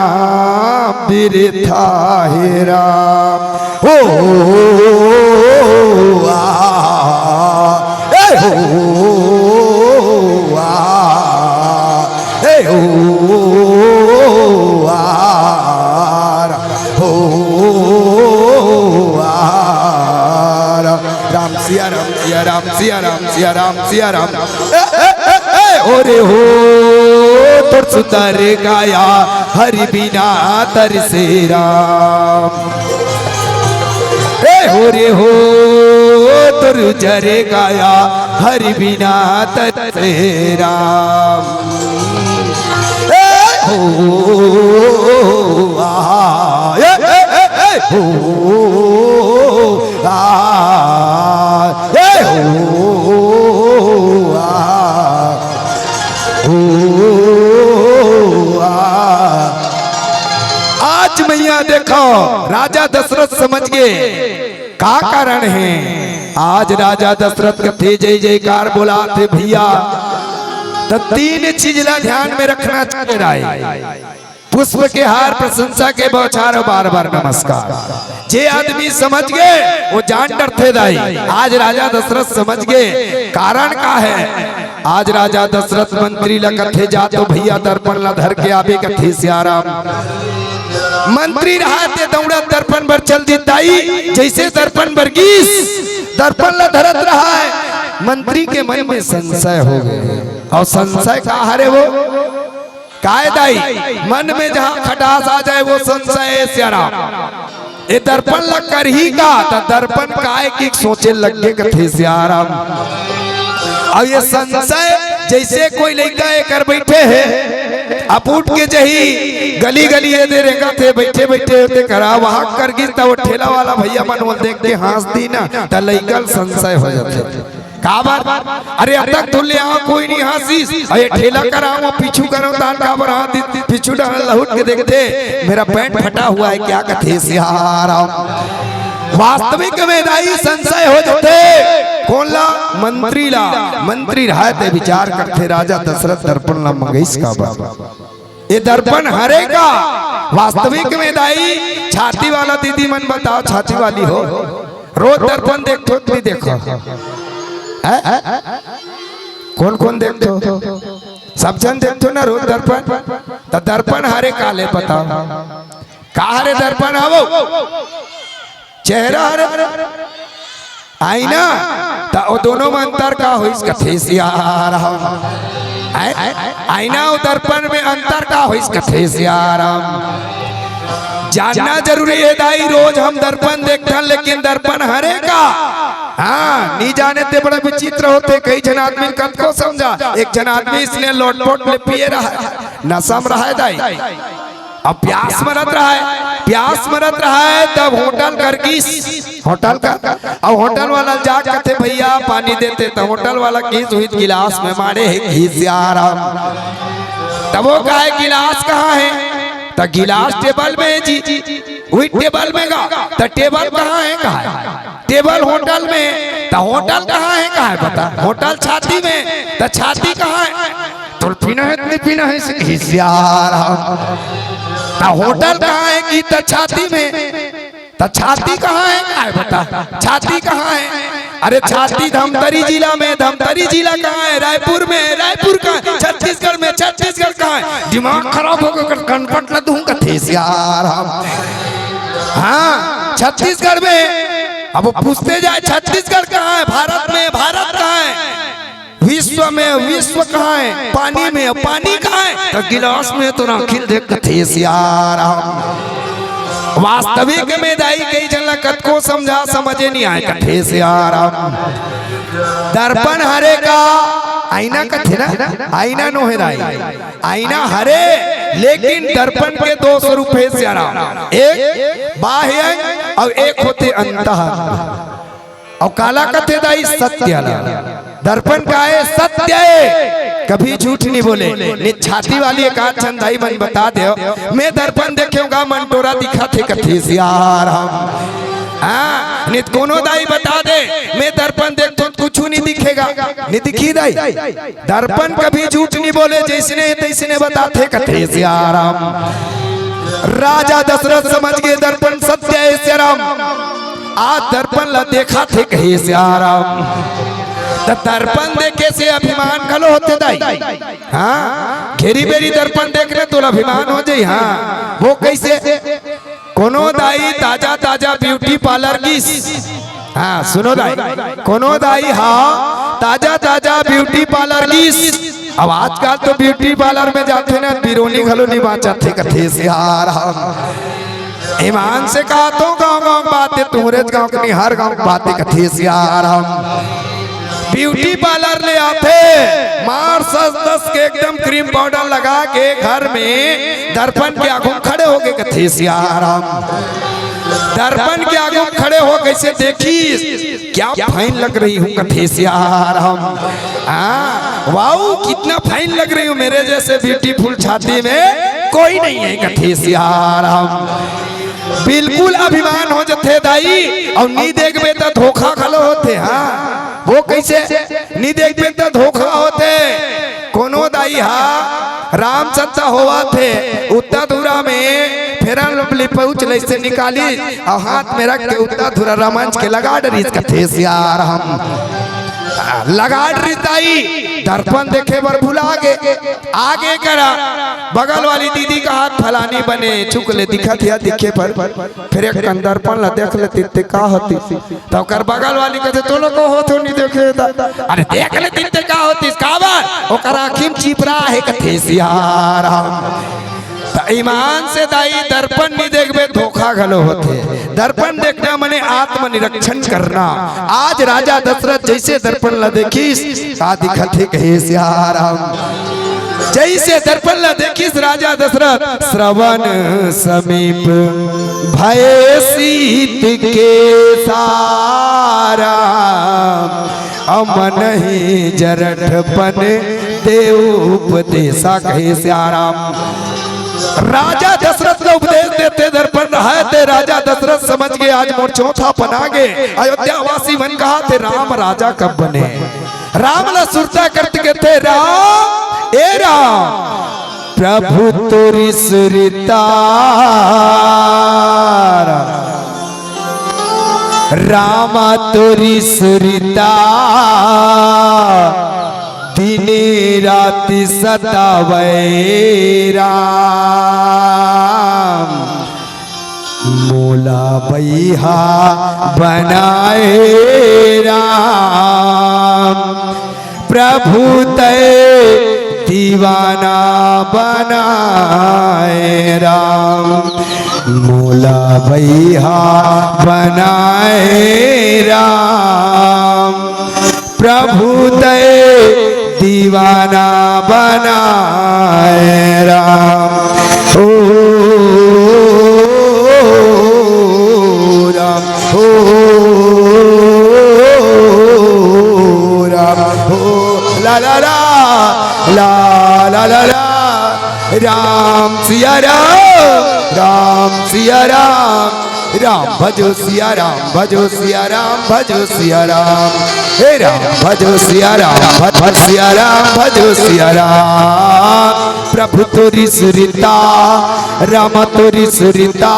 बिरथा हे राम। हो, आ, ए हो, आ, ए हो, आ, हो, आ, राम सिया राम, सिया राम, सिया राम, सिया राम, सिया राम। ए, ए, ए, ए, हो रे हो, तोर सुंदर काया हरि बिना तरसे राम। ए, हो रे हो, तोर उज्जर काया हरि बिना तरसे राम। ए, हो, आ, ए, ए, ए, ए, हो, आ, ए, हो, आ, हो, आ, देखो, राजा दशरथ समझ गे का कारण हे। आज राजा दशरथ कथे जय जयकार बोलाथे भैया, त तीन चीज ला ध्यान में रखना चाहे दाई। पुष्प के हार, प्रशंसा के बौछार अउ बार बार नमस्कार। जे आदमी समझ गे, वो जान डरथे दाई। आज राजा दशरथ समझ गे, कारण का हे। आज राजा दशरथ मंत्री ला कथे, जा तो भैया दर्पण ला धर के आबे, कथे सियाराम। मंत्री रहा ते दौड़त दर्पण बर चल दिस दाई। जैसे दर्पण बर गिस, दर्पण ला धरत रहा हे, मंत्री के मन में संशय हो गे। अउ संशय का हरे वो? काय दाई, मन में जहाँ खटास आ जाए वो संशय हे सियाराम। ए दर्पण ला करही का, त दर्पण काय की सोचे लग गे कथे सियाराम। अउ ये संशय जैसे कोई लइका एकर बइठे हे, अब उठ के जही गली गली ये दे रेंगत हे, बइठे बइठे होते करा वहाँ कर गिस, त वो ठेला वाला भैया मन वो देख के हाँस दिही ना, त लइका ल संशय हो जाथे। काबर? अरे, अतक धुन ले आवा, कोई नहीं हाँसिस। अरे, ठेला करा वो पीछू करो, तान काबर हाँसिस? पीछू डाल लहुट के देखथे, मेरा पैंट फटा हुआ है क्या, कथे सियाराम। वास्तविक में दाई संशय हो जाथे। कोन ला? मंत्री ला। मंत्री रहा ते विचार करथे, राजा दशरथ दर्पण ला मंगइस काबर? ये दर्पण हरे का? वास्तविक में दाई, छाती वाला दीदी मन बताओ, छाती वाली हो, रोज दर्पण देखथो कि नहीं देखो? हैं? कोन कोन देखथो? सब झन देखथो ना रोज दर्पण। त दर्पण हरे का ले बताओ, का हरे दर्पण? हवो चेहरा हरे, आईना, त ओ दोनों में अंतर का होइस कथे सियाराम। आय-, आईना अउ दर्पण में अंतर का होइस कथे सियाराम। जानना जरूरी हे दाई, रोज हम दर्पण देखथन, लेकिन दर्पण हरे का? हाँ, नी जाने ते बड़ा विचित्र होथे। कई झन आदमी ल कतको समझा, एक झन आदमी इसने लोटपोट ले पिए रहा, नशा में रहा हे दाई। अब प्यास मरत रहा हे, प्यास मरत रहा हे, तब होटल कर गिस, होटल कर, अब होटल वाला ल जा कथे, "भैया पानी देते," त होटल वाला गिस उही गिलास में माड़े हे, कथे सियाराम। तब वो कहे, "गिलास कहाँ हे?" त गिलास टेबल में हे जी, उही टेबल में गा, त टेबल कहाँ हे, कहे? टेबल होटल में, त होटल कहाँ हे, कहे? बता, होटल छाती में, त छाती कहाँ हे? तोर पीना हे, नहीं पीना हे, कथे सियाराम। त होटल कहाँ हे कि त छाती में, त छाती कहाँ हे, कहे? बता, छाती कहाँ हे? अरे छाती धमतरी जिला में, धमतरी जिला कहाँ हे? रायपुर में, रायपुर कहाँ हे? छत्तीसगढ़ में, छत्तीसगढ़ कहाँ हे? दिमाग खराब हो गे, कनपट ला दूं कथे सियाराम। हाँ, छत्तीसगढ़ में। अब वो पूछते जाए, छत्तीसगढ़ कहाँ हे? भारत में, भारत कहाँ हे? विश्व में, विश्व कहाँ हे? पानी में, पानी कहाँ हे? त गिलास में तो राखिल देख कथे सियाराम। वास्तविक में दाई कई झन ला कतको समझा, समझे नहीं आए कथे सियाराम। दर्पण हरे का? आईना कथे ना, आईना नो हे दाई, आईना हरे, लेकिन दर्पण के दो स्वरूप हे सियाराम। एक बाह्य अंग अउ एक होथे अंतः अंग। अउ काला कथे दाई? सत्य ला। दर्पण का हे? सत्य हे, कभी झूठ नहीं बोले। नहीं छाती वाली एक आध झन दाई मन बता देव, मैं दर्पण देखेंव गा, मन टोरा दिखत हे कथे सियाराम। हाँ, नहीं त कोनो दाई बता दे, मैं दर्पण देखथों त कुछू नहीं दिखे गा, नहीं दिखही दाई? दर्पण कभी झूठ नहीं बोले, जैसने हे तैसने बताथे कथे सियाराम। राजा दशरथ समझ गे दर्पण सत्य हे सियाराम। आज दर्पण ला देखाथे कहे सियाराम। त दर्पण देखे से अभिमान घलो होथे दाई। हाँ, घेरी बेरी दर्पण देखना तो अभिमान हो जाई। हाँ, वो कैसे? कोनो दाई ताजा ताजा ब्यूटी पार्लर गिस। हाँ, सुनो दाई, कोनो दाई हा ताजा ताजा ब्यूटी पार्लर गिस। अब आजकल तो ब्यूटी पार्लर में जाथे ना, बिरोनी घलो नहीं बांचत हे कथे सियाराम। ईमान से कहा तो गांव गांव के बात हे, तुहरेच गांव के नहीं, हर गांव के बात हे कथे सियाराम। ब्यूटी पार्लर ले आथे, मार सस दस के एकदम क्रीम पाउडर लगा के घर में दर्पण के आगू में खड़े हो गे कथे सियाराम। दर्पण के आगू में खड़े हो कैसे देखिस, क्या फाइन लग रही हूँ कथे सियाराम। हाँ, वाओ, कितना फाइन लग रही हूँ, मेरे जैसे ब्यूटीफुल छाती में कोई नहीं है कथे सियाराम। बिल्कुल अभिमान हो जथे दाई, अउ नी देखबे त धोखा घलो होथे। हाँ, वो कइसे? नी देखबे त धोखा होथे। कोनो दाई हा राम सत्ता होवत हे, उत्ता धुरा में Fair and Lovely pouch ले से निकालिस अउ हाथ में रख के उत्ता धुरा रमंज के लगा डरिस, कथे सियाराम। लगा डरिस दाई, दर्पण देखे बर भुला गे। आगे करा, बगल वाली दीदी कहाथे फलानी बने, चुक ले दिखत हे दिखे बर। फेर एक कन दर्पण ला देख लेतिस ते का होतिस। त ओकर बगल वाली कथे, "तोला का होत हे नी देखे ता?" "अरे देख लेतिस ते का होतिस, काबर?" "ओकर आँखी म चिपरा हे," कथे सियाराम। त ईमान से दाई, दर्पण नी देखबे धोखा घलो होथे। दर्पण देखना मने आत्मनिरीक्षण करना। आज राजा दशरथ जइसे दर्पण ला देखिस, का दिखत हे कहे सियाराम। जइसे दर्पण ला देखिस राजा दशरथ, श्रवण समीप भय सीत के सारा, अमनहि जरठपन दे उपदेसा कहे सियाराम। राजा दशरथ ला उपदेश देथे दर्पण रहय ते राजा दशरथ समझ गे, आज मोर चौथापन आ गे। अयोध्या वासी मन कहाथे, "राम राजा कब बने?" राम ला सुरता करत कथे, "राम, ए राम, प्रभु तोरी सुरता, राम तोरी सुरता, दिन राति सतावै राम।" मोला बइहा बनाए राम, प्रभु तै दीवाना बनाए राम। मोला बइहा बनाए राम, प्रभु तै दीवाना बनाए राम। ओ राम, ओ राम, ओ ला ला ला, ला ला ला ला। राम सिया राम, राम सिया राम, राम भजो सिया राम, भजो सिया राम, भजो सिया राम। हे राम भजो सिया राम, भज भज सिया राम, भजो सिया राम। प्रभु तोरी सुरता, राम तोरी सुरता,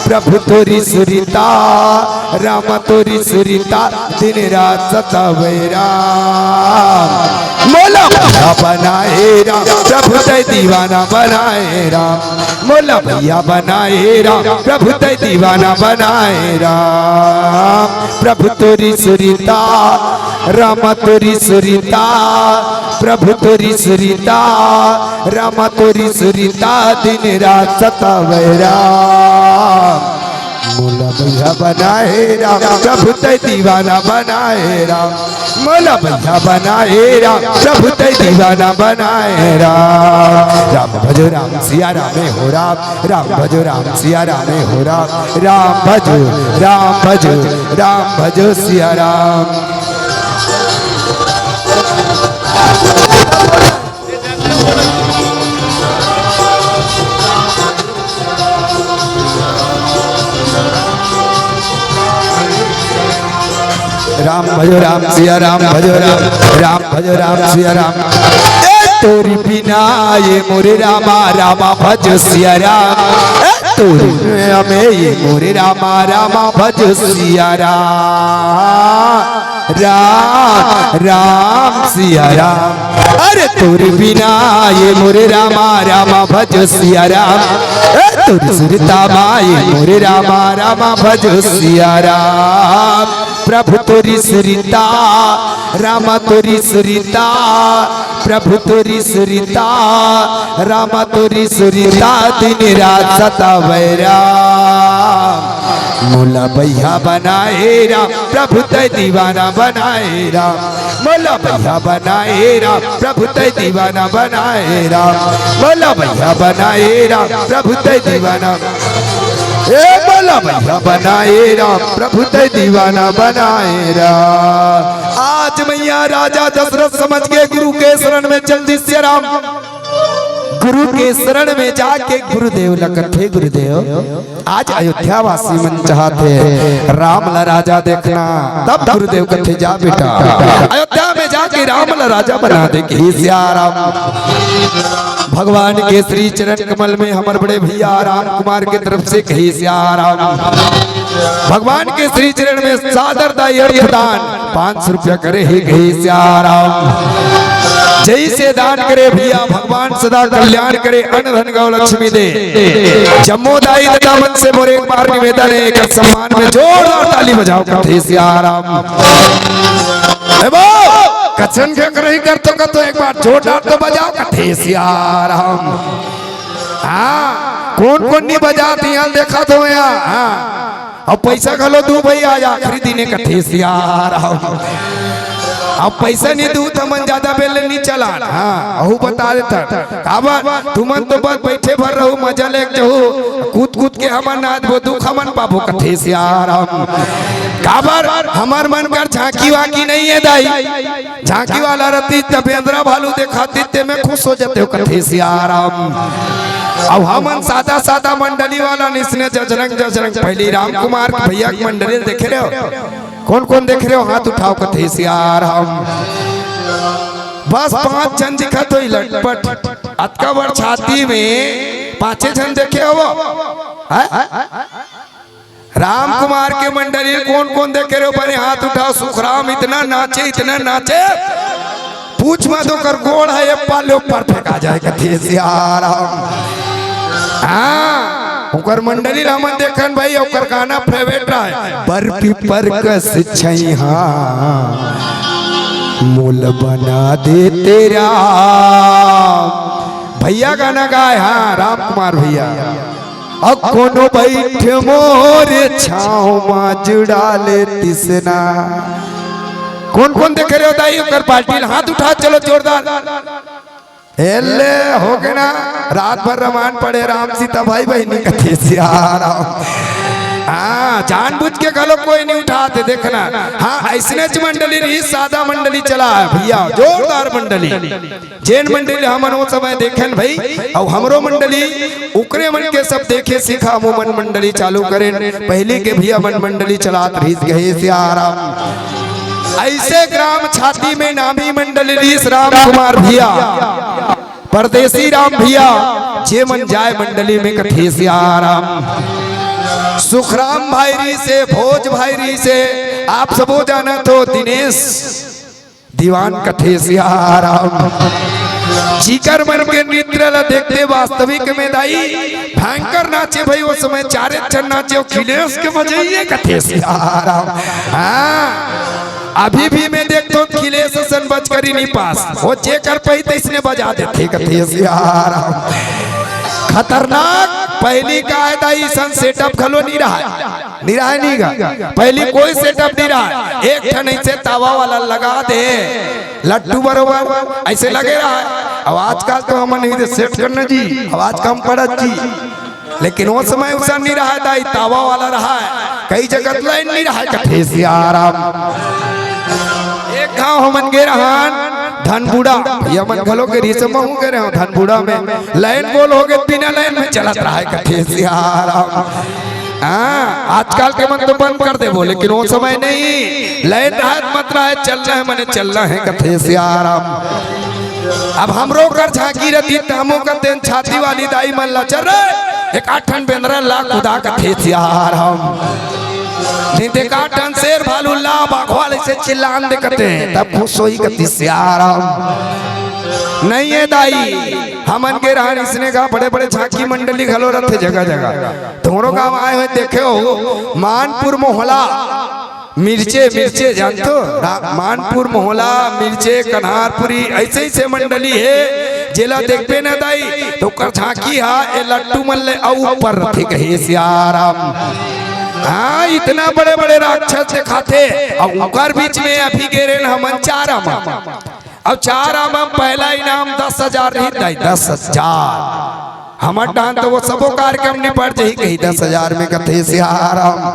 प्रभु तोरी सुरता, राम तोरी सुरता, दिन रात सतावै राम। मोला बइहा बनाए राम, प्रभु तै दीवाना बनाए राम। मोला बइहा बनाए राम, प्रभु तै दीवाना बनाए राम। प्रभु तोरी सुरता, राम तोरी सुरता, प्रभु तोरी सुरता, राम तोरी सुरता, दिन रात सतावै राम। मोला बइहा बनाए राम, प्रभु तै दीवाना बनाए राम। मोला बइहा बनाए राम, प्रभु तै दीवाना बनाए राम। राम भजो राम सिया रामे हो राम, राम भजो राम सिया रामे हो राम, राम भजो, राम भजो, राम भजो सिया राम। राम भजो राम सिया राम भजो राम, राम भजो राम सिया राम। ए तोरी बिना ये मोरे रामा, रामा भजो सिया राम। ए तोरी बिना ये मोरे रामा, रामा भजो सिया राम। राम, राम सिया राम। अरे तोर बिना ये मोरे रामा, रामा भजो सिया राम। ए तोर सुरता मा ये मोरे रामा, रामा भजो सिया राम। प्रभु तोरी सुरता, रामा तोरी सुरता, प्रभु तोरी सुरता, रामा तोरी सुरता, दिन रात सतावै राम। मोला बइहा बनाए राम, प्रभु तै दीवाना बनाए राम। मोला बइहा बनाए राम, प्रभु तै दीवाना बनाए राम। मोला बइहा बनाए राम, प्रभु तै दीवाना। ए मोला बइहा बनाए राम, प्रभु तै दीवाना बनाए राम। आज मैया राजा दशरथ समझ गे गुरु के शरण में चल दिस सिया राम। गुरु के शरण में जाके गुरुदेव ल कथे, "गुरुदेव, आज अयोध्या वासी मन चाहत हे राम ल राजा देखना।" तब गुरुदेव कथे, "जा बेटा, अयोध्या में जाके राम ल राजा बना दे।" कहे सियाराम। भगवान के श्री चरण कमल में हमर बड़े भैया राम कुमार के तरफ से कहे सियाराम। भगवान के श्री चरण में सादर दाई अर्थ दान पाँच सौ रुपया करे हे, कहे सियाराम। जैसे दान करे भैया, भगवान सदा कल्याण करे, अन्न धन गौ लक्ष्मी दे। जम्मो दाई ददा मन से मोर एक बार निवेदन हे, एक सम्मान में जोरदार ताली बजाव, कथे सियाराम। ए बो, कचन के करही कर तो, का तो एक बार जोरदार तो बजाव, कथे सियाराम। हाँ, कोन कोन नहीं बजात हे, देखत हों यहाँ। हाँ, अउ पैसा घलो दू भई, आज आखिरी दिन हे, कथे सियाराम। अउ पैसा नहीं दू त हमन जादा बेर ले नहीं चलान। हाँ, अहू बता देथन। काबर तुमन तो बस बैठे भर रहू, मजा लेके जहू, कूद कूद के हमन नाचबो, दुख हमन पाबो, कथे सियाराम। काबर हमर मन कर झांकी वाकी नहीं हे दाई। झांकी वाला रतिस त बेंदरा भालू देखातिस, तेमे खुश हो जातेव, कथे सियाराम। अउ हमन सादा सादा मंडली वाला अइसने जजरंग जजरंग, पहिली राम कुमार के भैया के मंडली ल देखे रहेव? कोन कोन देखे रहेव, हाथ उठाव, कथे सियाराम। बस पांच झन दिखत होही लटपट, अतका बड़ छाती में पांचे झन देखे हव? हैं? राम कुमार के मंडली ल कोन कोन देखे रहेव, बने हाथ उठाव। सुखराम इतना नाचे, इतना नाचे, पूछ मत, ओकर गोड़ ह ए पार ले ओ पार फेंका जाय, कथे सियाराम। हाँ, ओकर मंडली ल हमन देखन भई, ओकर गाना फेवरेट रहय, "बर पीपर कस छइहां मोल बना देते राम।" भैया गाना गाय, हाँ, राम कुमार भैया। "अउ कोनो बइठ मोर छांव मा जुड़ा लेतिस ना।" कोन कोन देखे रहेव दाई, ओकर पार्टी ल हाथ उठा, चलो जोरदार। एले हो गे ना, रात भर रमायन पढ़े राम सीता भाई बहिनी, कथे सियाराम। हाँ, जानबूझ के घलो कोई नहीं उठात हे, देखना। हाँ, अइसनेच मंडली नहीं, सादा मंडली चला हे भैया, जोरदार मंडली। जेन मंडली हमन ओ समय देखेन भई, अउ हमरो मंडली, ओकरे मन के सब देखे सीखा, हमू मन मंडली चालू करेन। पहिली के भैया मन मंडली चलात रहिस, कहे सियाराम। अइसे ग्राम छाती में नामी मंडली रहिस राम कुमार भैया, परदेसी राम भैया, जे मन जाय मंडली में, कथे सियाराम। सुखराम भाई रहिस हे, भोज भाई रहिस हे, आप सबो जानत हो, दिनेश दीवान, कथे सियाराम। जिकर मन के नृत्य ल देखते वास्तविक में दाई भयंकर नाचे भई, ओ समय चारे झन नाचे, अखिलेश के मजा ही हे, कथे सियाराम। हाँ, अभी भी मैं देखथों अखिलेश असन बजकरी नहीं पास, ओ जे कर पाही तइसने बजा देथे, कथे सियाराम। खतरनाक, पहिली का हे दाई, अइसन सेटअप घलो नहीं रहय। निराय नहीं गा, पहिली कोई सेटअप नहीं रहय। एक ठन अइसे तावा वाला लगा दे, लट्टू बरोबर अइसे लगे रहय। अब आजकल तो हमन नहीं दे सेट करना जी, आवाज कम पड़त जी। लेकिन ओ समय अइसन नहीं रहय दाई, तावा वाला रहय, कई जगह लाइन नहीं रहय, कथे सियाराम। एक घांव हमन गे रहन धनबूड़ा, भैया मन घलो गे रहिस, महूं गे रहेंव धनबूड़ा में, लाइन गोल हो गे, बिना लाइन में चलत रहय, कथे सियाराम। हाँ, आजकल के मन तो बंद कर देबो, लेकिन ओ समय नहीं, लाइन रहत मत रहय, चलना हे मने चलना हे, कथे सियाराम। अब हमरो कर झांकी रहितिस त हमू कहितेन छाती वाली दाई मन ला, "चल रे, एकाठन बेंदरा ला कुदा," कथे सियाराम। नहीं त एकाठन शेर भालू ला, बाघवा ल अइसे चिल्लान दे कथे, तब खुश होही, कथे सियाराम। नहीं हे दाई, हमन गे रहन अइसने गा, बड़े-बड़े झांकी मंडली घलो रहिथे जगह-जगह। तोरो गांव आय होय देखे हो, मानपुर मोहला, मिर्चे, मिर्चे जानथो? रा-, मानपुर मोहला, मिर्चे, कन्हारपुरी, अइसे-अइसे मंडली हे, जेला देखबे ना दाई, त ओकर झांकी हा ए लट्टू मन ले अउ ऊपर रहिथे, कहे सियाराम। हाँ, इतना बड़े-बड़े राक्षस देखाथे, अउ ओकर बीच में अभी गे रहेन हमन चारा म। अब चारा म पहिला इनाम दस हजार रहिस दाई, दस हजार। हमर डाहन त ओ सबो कार्यक्रम निपट जही, कही दस हजार में, कथे सियाराम।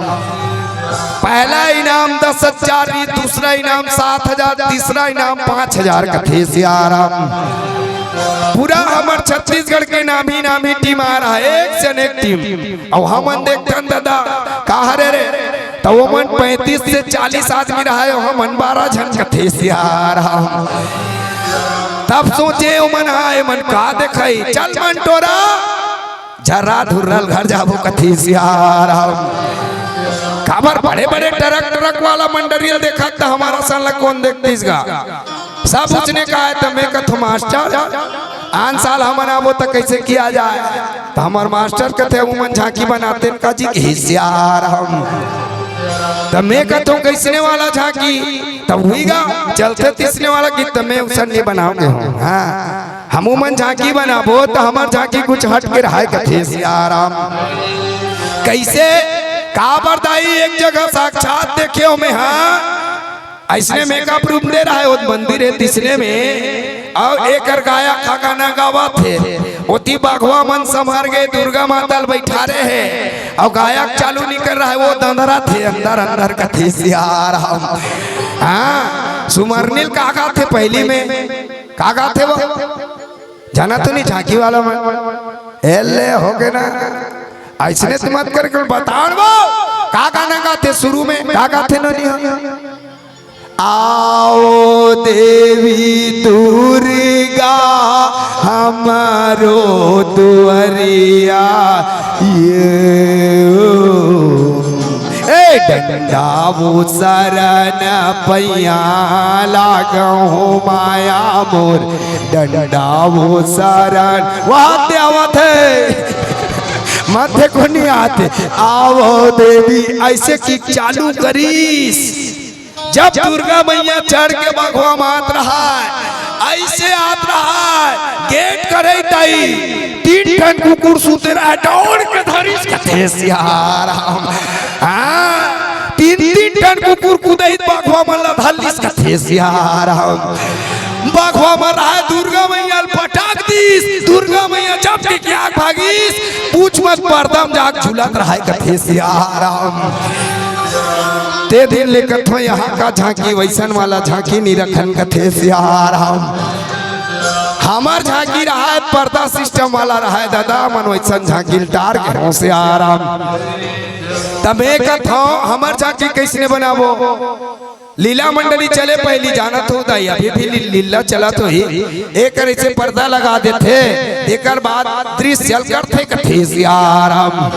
पहिला इनाम दस हजार रहिस, दूसरा इनाम सात हजार, तीसरा इनाम पाँच हजार, कथे सियाराम। पूरा हमर छत्तीसगढ़ के नामी नामी टीम आ रहा है, एक से अनेक टीम। अउ हमन देखथन दादा, का हरे रे, त ओमन पैंतीस से चालीस आदमी रहा है, हमन बारह झन कथे सियार हम। तब सोचे ओमन, हाँ, एमन का देखई, चल मन टोरा, झर्रा धुर्रल घर जाबो कथे सियार हम। काबर बड़े बड़े ट्रक ट्रक वाला मंडरियल देखत त हमर सन ला कोन देखतिस गा। सब उसने कहा है, त मैं कथों मास्टर, आन साल हमन आबो त कैसे किया जाए? त हमर मास्टर कथे, उमन झांकी बनाते का जी, कथे सियार हम। त मैं कथों कैसने वाला झांकी? त उही गा चलथे तिसने वाला कि त मैं उसन नहीं बनाओगे हो। हाँ, हम उमन झांकी बनाबो त हमर झांकी कुछ हट के रहा है, कथे सियार हम। कैसे? काबर दाई, एक जगह साक्षात देखे हो मैं, हाँ, अइसने मेकअप रूम दे रहा है, वो मंदिर है तिसने में, अउ एकर गायक ह गाना गावत हे, ओती बघवा मन संभर गे, दुर्गा माता ल बैठारे हे, अउ गायक चालू नहीं कर रहा है, वो दंदरत हे अंदर अंदर, कथे सियार हम। हाँ, सुमरनील का गाथे पहली में, का गाथे वो? जाना तो नहीं झांकी वाला मन? एले हो गे ना, अइसने तो मत करके बताओ वो, का गाना गाथे शुरू में, का गाथे नोनी हो? आओ देवी दुर्गा हमरो दुआरिया, ये ए डंडा वो शरण पैया लागो माया मोर, डंडा वो शरण। वाह, ते आवत हे, मत को नहीं आते। आओ देवी, अइसे कि चालू करिस, जब दुर्गा मैया चढ़ के बघवा मात रहा है, अइसे आत रहा है, गेट करे तई तीन ठन कुकुर सुते रहा है, दौड़ के धरिस कथे सियार हम। हाँ, तीन तीन ठन कुकुर कूदहित बघवा मन ला धर लिस कथे सियार हम। बघवा मन रहा है, दुर्गा मैया ल पटक दिस, दुर्गा मैया जब के क्या भागिस, पूछ मत, पर्दा म जाके झूलत रहा है कथे सियार हम। ते दिन ले कथों यहाँ का झांकी, वइसन वाला झांकी नी रखन कथे सियार हम। हमर झांकी रहा है, पर्दा सिस्टम वाला रहा है दादा, मन वइसन झांकी ल टार के हों सियार हम। त मैं कथों, हमर झांकी कइसने बनाबो? लीला मंडली चले पहली, जानत हो दाई, अभी भी ली-, लीला चलत होही। एकर अइसे पर्दा लगा देथे, एकर बाद दृश्य चल करथे कथे सियार हम।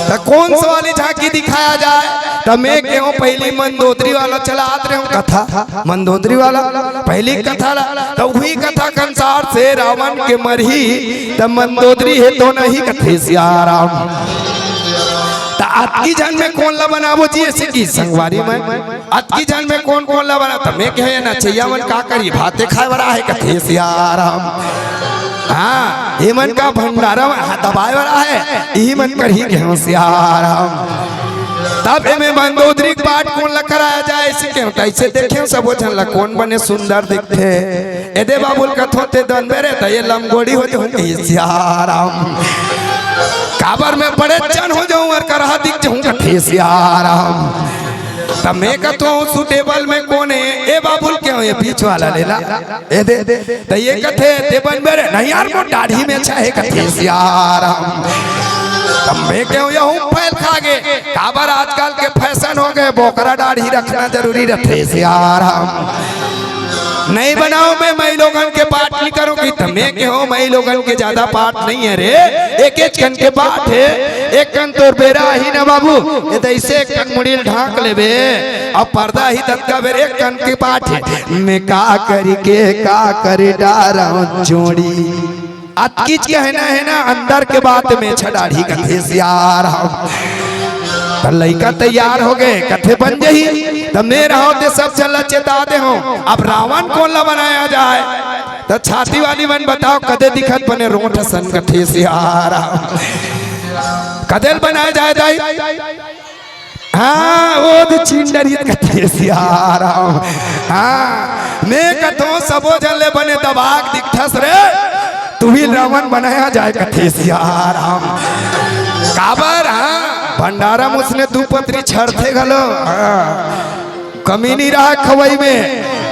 त कोन से वाली झांकी दिखाया जाए? त मैं केहों पहली मंदोदरी वाला चलात रहेंव कथा, मंदोदरी वाला पहली कथा ला, त उही कथा के अनुसार से रावण के मरही त मंदोदरी हे तो नहीं कथे सियार हम। त अतकी झन में कोन ला बनाबो जी, अइसे कि संगवारी मन अतकी झन में कोन कोन ला बना? त मैं कहे, नचइया मन का करी, भाते खाए वाला हे कथे सियार हम। हाँ, ये मन का भंडारा में हाथ दबाए वाला हे, इही मन करही कहे सियार हम। तब एमे मंदोदरी के पाठ कोन ला कराया जाए, अइसे कहे, त अइसे देखे सबो झन ला कोन बने सुंदर दिखथे। एदे बाबू ल कथों ते दनबे रे, त ये लमगोड़ी हो जाहूं कहे सियार हम। काबर मैं बड़े जन हो जाहूं अउ करहा दिख जाहूं कथे सियार हम। त मैं कथों सुटेबल में कोन हे? ए बाबू ल कहेंव ये बीच वाला ले ला। एदे, त ये कथे ते बनबे रे, नहीं यार मोर दाढ़ी में अच्छा हे कथे सियार हम। त मैं कहेंव यहू फैल खा गे, काबर आजकल के फैशन हो गे, बोकरा दाढ़ी रखना जरूरी रथे सियार हम। नहीं बनाओं मैं, माईलोगन के पाठ नहीं करों कि त मैं कहेंव माईलोगन के ज्यादा पाठ नहीं हे रे, एकेच कन के पाठ हे। एक कन तोर बेरा आही ना बाबू, ये त अइसे एक कन मुड़ी ल ढांक लेबे, अउ पर्दा ही ततका बेर एक कन के पाठ हे। मैं का करी के का करी डारंव जोड़ी। अतकीच के हे ना, हे ना, अंदर के बात में छडाढ़ी कथे सियार हम। त लइका तैयार हो गे, कथे बन जाही। त मैं रहेंव ते सब झन ला चेता देहूं, अब रावण कोन ला बनाया जाए? त छाती वाली मन बताओ, कदे दिखत बने रोंठ असन कथे सियार हम। कदे ल बनाया जाए दाई? हाँ, वो तो चिंडरियत कथे सियार हम। हाँ, मैं कथों सबो झन ले बने दबाक दिखथस रे, तुही ल रावण बनाया जाए कथे सियार हम। काबर, हाँ, भंडारा म उसने दू पतरी छरथे घलो, हाँ, कमी नहीं रहा खवई में।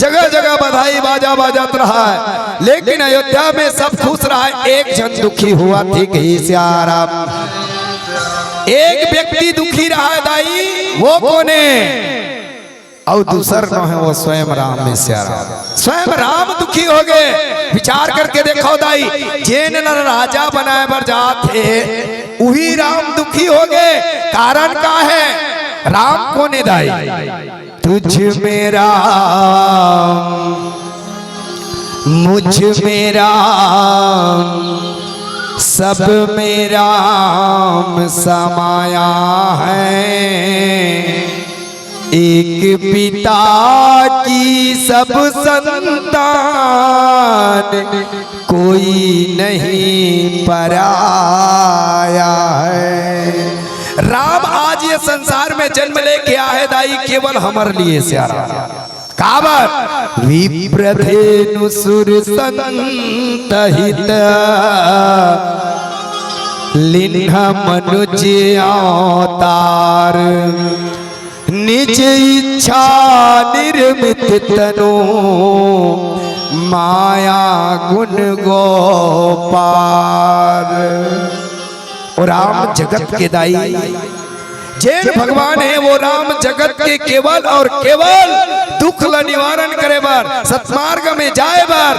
जगह जगह बधाई बाजा बाजत रहय, लेकिन अयोध्या में सब खुश रहय, एक झन दुखी होवत हे, कहि सियाराम। एक व्यक्ति दुखी रहय दाई, वो कोने? अउ दूसर नोहे, वो स्वयं राम हे सियाराम। स्वयं राम दुखी होगे। विचार करके देखव दाई, जेन ल राजा बनाय बर जात हे, उही राम दुखी होगे। कारण का हे? राम कोने दाई? तुझ में राम, मुझ में राम, सब में राम समाया है। एक पिता की सब संतान, कोई नहीं पराया है। राम आज ये संसार में जन्म लेके आहे दाई, केवल हमर लिए सियाराम। काबर? विप्रधेनु सुर संत हित, लिन्ह मनुज अवतार। निज इच्छा निर्मित तनु, माया गुण गो पार। ओ राम जगत के दाई, जेन भगवान हे, वो राम जगत के केवल अउ केवल दुख ल निवारण करे बर, सतमार्ग में जाय बर।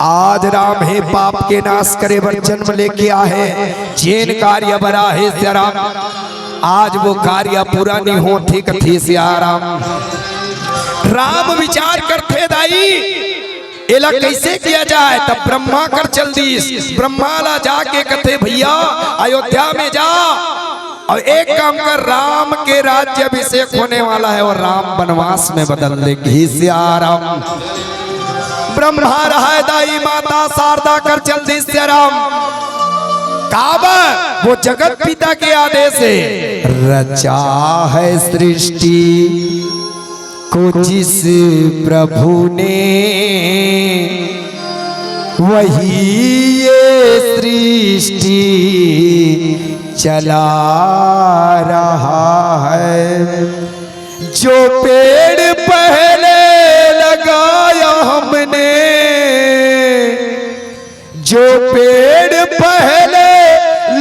आज राम हे पाप के नाश करे बर जन्म लेके आहे, जेन कार्य बर आहे सियाराम, आज वो कार्य पूरा नइ होत हे, कथे सियाराम। राम विचार करथे दाई, एला कइसे किया जाय? तब ब्रह्मा कर चल दिस। ब्रह्मा ला जाके कथे, भइया, अयोध्या में जा अउ एक काम कर, राम के राज्य अभिषेक होने वाला हे अउ राम बनवास में बदल दे, कहि सियाराम। ब्रह्मा रहय दाई, माता शारदा कर चल दिस सियाराम। काबर? वो जगत पिता के आदेश हे। रचा है सृष्टि को जिस प्रभु ने, वही ये सृष्टि चला रहा है। जो पेड़ पहले लगाया हमने, जो पेड़ पहले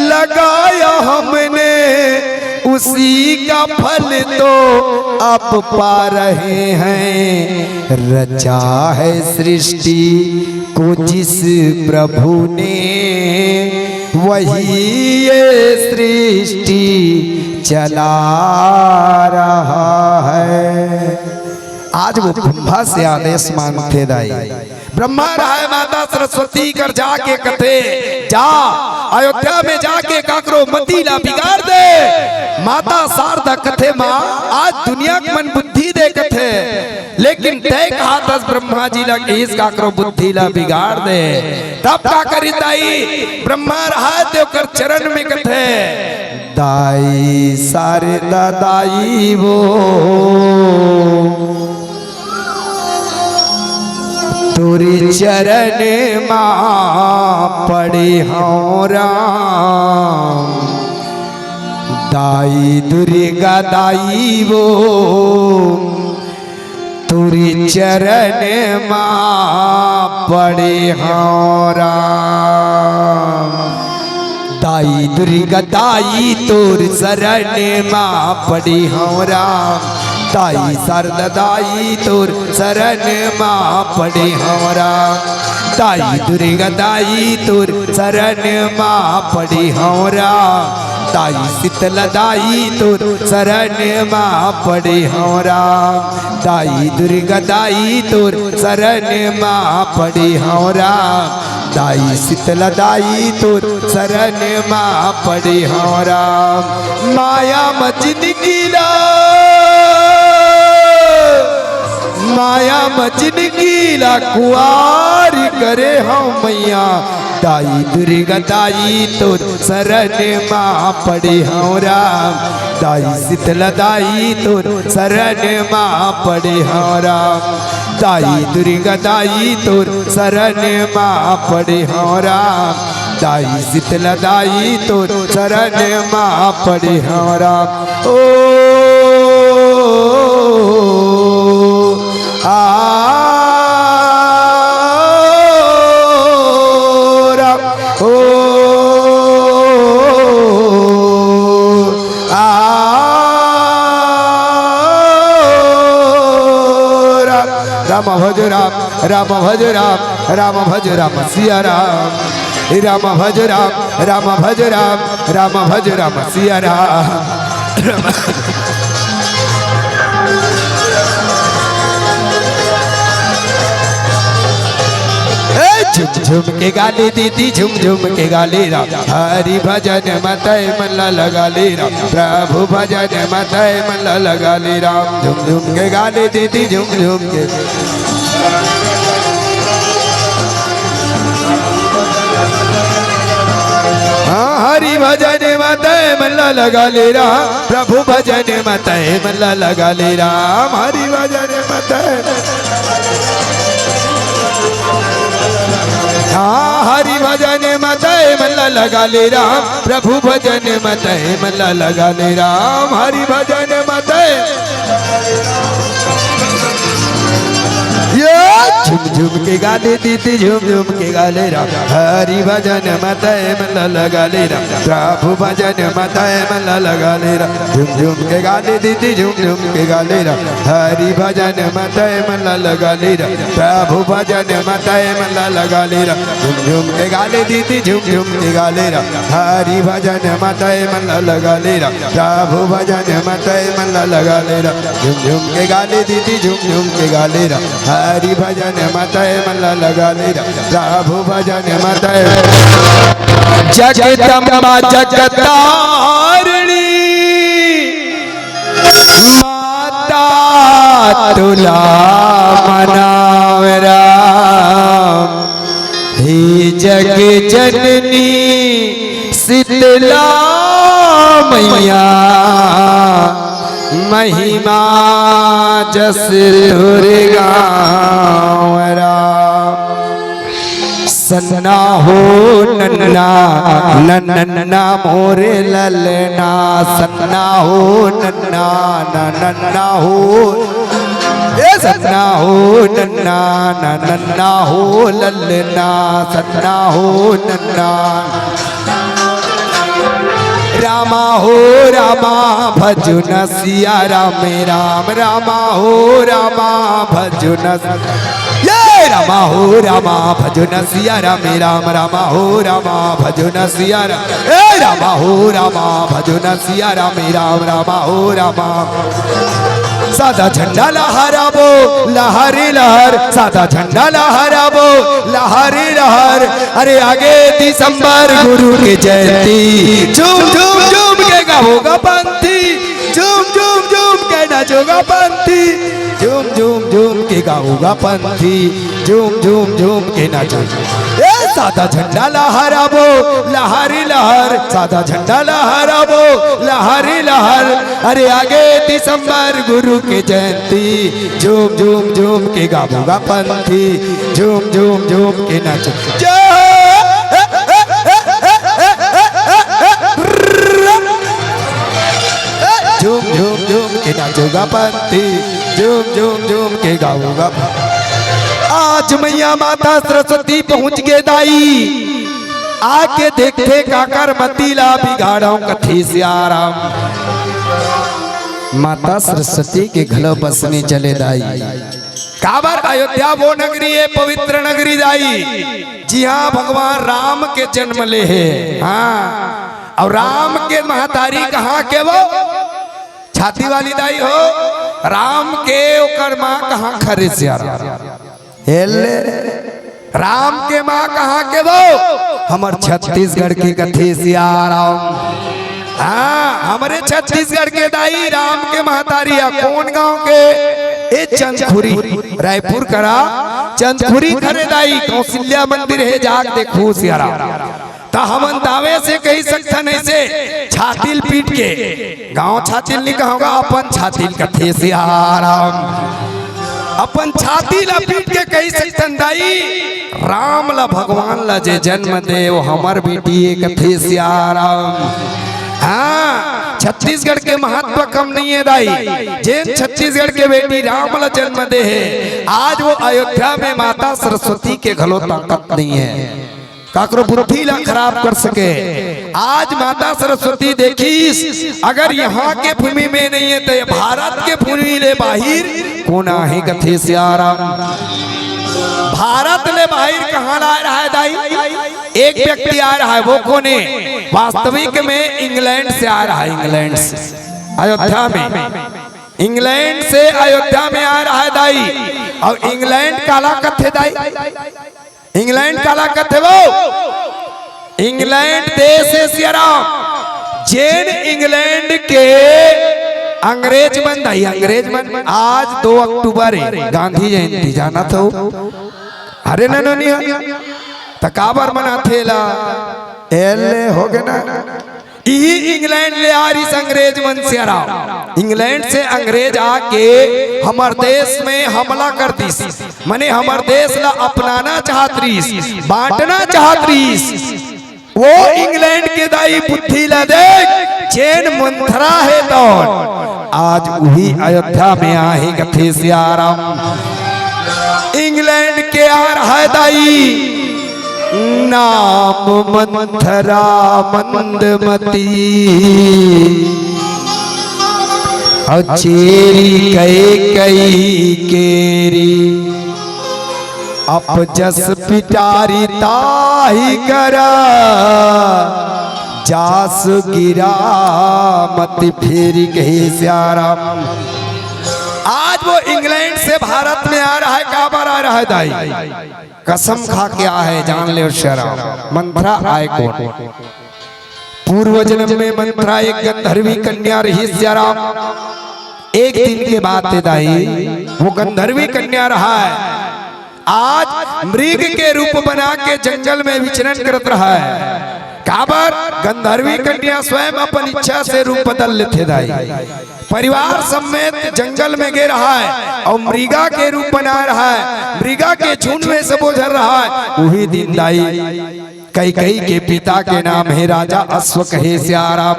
लगाया हमने, उसी का फल तो अब पा रहे हैं। रचा है सृष्टि को जिस प्रभु ने, वही ये सृष्टि चला रहा है। आज वो ब्रह्मा से आदेश मांगथे दाई। ब्रह्मा रहय, माता सरस्वती कर जाके कथे, जा अयोध्या में जाके काकरो मति ला बिगाड़ दे। माता शारदा कथे, माँ, आज दुनिया के मन बुद्धि दे कथे, लेकिन तय कहा तस ब्रह्मा जी ला कि इस काकरो बुद्धि ला बिगाड़ दे। तब का करी दाई? ब्रह्मा रहय ते ओकर चरण में कथे, दाई शारदा दाई वो, तोरे चरण मा पड़े हौं राम। दाई दुर्गा दाई वो, तोरे चरण मा पड़े हौं राम। दाई दुर्गा दाई तोर शरण मा पड़े हौं राम। दाई शारदा दाई तोर शरण मा पड़े हौं राम। दाई दुर्गा दाई तोर शरण मा पड़े हौं राम। दाई शीतला दाई तोर शरण मा पड़े हौं राम। दाई दुर्गा दाई तोर शरण मा पड़े हौं राम। दाई शीतला दाई तोर शरण मा पड़े हौं राम। माया म जिनगी ला, माया म जिनगी ला खुवार करे हौं मैया। दाई दुर्गा दाई तोर शरण मा पड़े हौं राम। दाई शीतला दाई तोर शरण मा पड़े हौं राम। दाई दुर्गा दाई तोर शरण मा पड़े हौं राम। दाई शीतला दाई तोर शरण मा पड़े हौं राम। ओ, आ, राम भज राम, राम भज राम, राम भज राम सिया राम। राम भज राम, राम भज राम, राम भज राम सिया राम। ए, झुम झुम के गाली दीदी, झुम झुम के गाली राम। हरि भजन म तै मन ला लगा ले राम, प्रभु भजन म तै मन ला लगा ले राम। झुम झुम के गाली दीदी, झुम झुम के। हाँ, हरि भजन म तै मन ला लगा ले राम, प्रभु भजन म तै मन ला लगा ले राम। हरि भजन म तै, हाँ, हरि भजन म तै मन ला लगा ले राम, प्रभु भजन म तै मन ला लगा ले राम। हरि भजन म तै, ये झुम झुम के गाली दीदी, झुम झुम के गाली राम। हरि भजन म तै मन ला लगा ले राम, प्रभु भजन म तै मन ला लगा ले राम। झुम झुम के गाली दीदी, झुम झुम के गाली राम। हरि भजन म तै मन ला लगा ले राम, प्रभु भजन म तै मन ला लगा ले राम। झुम झुम के गाली दीदी, झुम झुम के गाली राम। हरि भजन म तै मन ला लगा ले राम, प्रभु भजन म तै मन ला लगा ले राम। झुम झुम के गाली दीदी, झुम झुम के गाली राम। हरि भजन म तै मन ला लगा ले राम, प्रभु भजन म तै। जगदम्बा जगतारिणी माता तोला मनाव राम, हे जग जननी शीतला मैया, महिमा जस तोर गाँव राम। सन्ना हो नन्ना, नन्ना मोरे ललना, सन्ना हो नन्ना, नन्ना हो, ए सन्ना हो नन्ना, नन्ना हो ललना, सन्ना हो नन्ना। रामा हो रामा भजो न सिया राम, राम रामा हो रामा भजो न, ये रामा हो रामा भजो न सिया राम, राम रामा हो रामा भजो न सिया राम, ए रामा हो रामा भजो न सिया राम, राम रामा हो रामा। सादा झंडा लहराबो, लहरी लहर, सादा झंडा लहराबो, लहरी लहर। अरे आगे दिसंबर गुरु के जयंती, झूम झूम झूम के गावोगा पंथी, झूम झूम झूम के नाचोगा पंथी, झूम झूम झूम के गावोगा पंथी, झूम झूम झूम के नाचो। ए सादा झंडा लहराबो, लहरी लहर, सादा झंडा लहराबो, लहरी लहर। अरे आगे दिसंबर गुरु के जयंती, झूम झूम झूम के गावोगा पंथी, झूम झूम झूम के नाचो। जय झूम झूम झूम के नाचोगा पंथी, झूम झूम झूम के गावोगा। आज मैया माता सरस्वती पहुंच गे दाई, आके देखथे काकर मती ला बिगाड़व कथे सिया राम। माता सरस्वती के घलो बस नइ चले दाई। काबर अयोध्या वो नगरी ए, पवित्र नगरी दाई, जिहां भगवान राम के जन्म ले हे। हाँ, अउ राम के महतारी कहां के वो? छाती वाली दाई हो, राम के ओकर मां कहां खरे सिया राम? एले, राम के मां कहां के वो? हमर छत्तीसगढ़ के कथे सिया राम। हाँ, हमरे छत्तीसगढ़ के दाई राम के महतारी ह। कोन गांव के? ए चंदखुरी, रायपुर करा चंदखुरी खरे दाई, कौशल्या मंदिर हे, जाके देखो सिया राम। त हमन दावे से कहि सकथन अइसे, छाती ल पीट के, गांव छाती ल नइ कहूंगा, अपन छाती ल कथे सिया राम। अपन छाती ल पीट के कहि सकथन दाई, राम ल भगवान ल जे जन्म दे, वो हमर बेटी ए कथे सिया राम। हाँ, छत्तीसगढ़ के महत्व कम नइ हे दाई, जेन छत्तीसगढ़ के बेटी राम ल जन्म दे हे, आज वो अयोध्या में माता सरस्वती के घलो ताकत नइ हे। काकरो बुद्धि ला खराब कर सके। आज माता सरस्वती देखिस, अगर यहाँ के भूमि में नहीं है, तो ये भारत के भूमि ले बाहिर कोन आहे कथे सियाराम। भारत ले बाहिर कहाँ ला आय रहा है दाई? एक व्यक्ति आय रहा है, वो कोन हे? वास्तविक में इंग्लैंड से आय रहा है, इंग्लैंड से अयोध्या में, इंग्लैंड से अयोध्या में आय रहा है दाई। अउ इंग्लैंड काला कथे दाई? इंग्लैंड काला कथे वो? इंग्लैंड देश हे सियाराम। जेन इंग्लैंड के अंग्रेज मन दाई, अंग्रेज मन, आज दो अक्टूबर हे, गांधी जयंती, जानत हो? अरे ननो नहीं, त काबर मनाथे ला? एले हो गे ना। इही इंग्लैंड ले आय रिहिस अंग्रेज मन सियाराम। इंग्लैंड से अंग्रेज आके हमर देश में हमला कर दिस, मने हमर देश ला अपनाना चाहत रिहिस, बांटना चाहत रिहिस। वो इंग्लैंड के दाई बुद्धि ला देख, जेन मंथरा हे तौन। आज उही अयोध्या में आहे कथे सियाराम। इंग्लैंड के आय रहा है दाई, नाम मंथरा मंदमती, अउ चेरी कई कई केरी, अपजस पिटारी ताही करा, जास गिरा मति फेरी कहे सियाराम। आज वो इंग्लैंड से भारत में आय रहा है, काबर आय रहा है दाई? कसम खा के आय हे, जान ले सियाराम। मंथरा आय कोन? पूर्व जन्म में मंथरा एक गंधर्वी कन्या रहिस सियाराम। एक दिन के बात हे दाई, वो गंधर्वी कन्या रहा है, आज मृग के रूप बना के जंगल में विचरण करत रहा है। काबर? गंधर्वी कन्या स्वयं अपन इच्छा से रूप बदल लेथे दाई। परिवार समेत जंगल में गे रहा है अउ मृगा के रूप बना रहा है, मृगा के झुंड में सबो झन रहा है। उही दिन दाई कैकेयी के पिता के नाम हे राजा अश्व कहे सियाराम।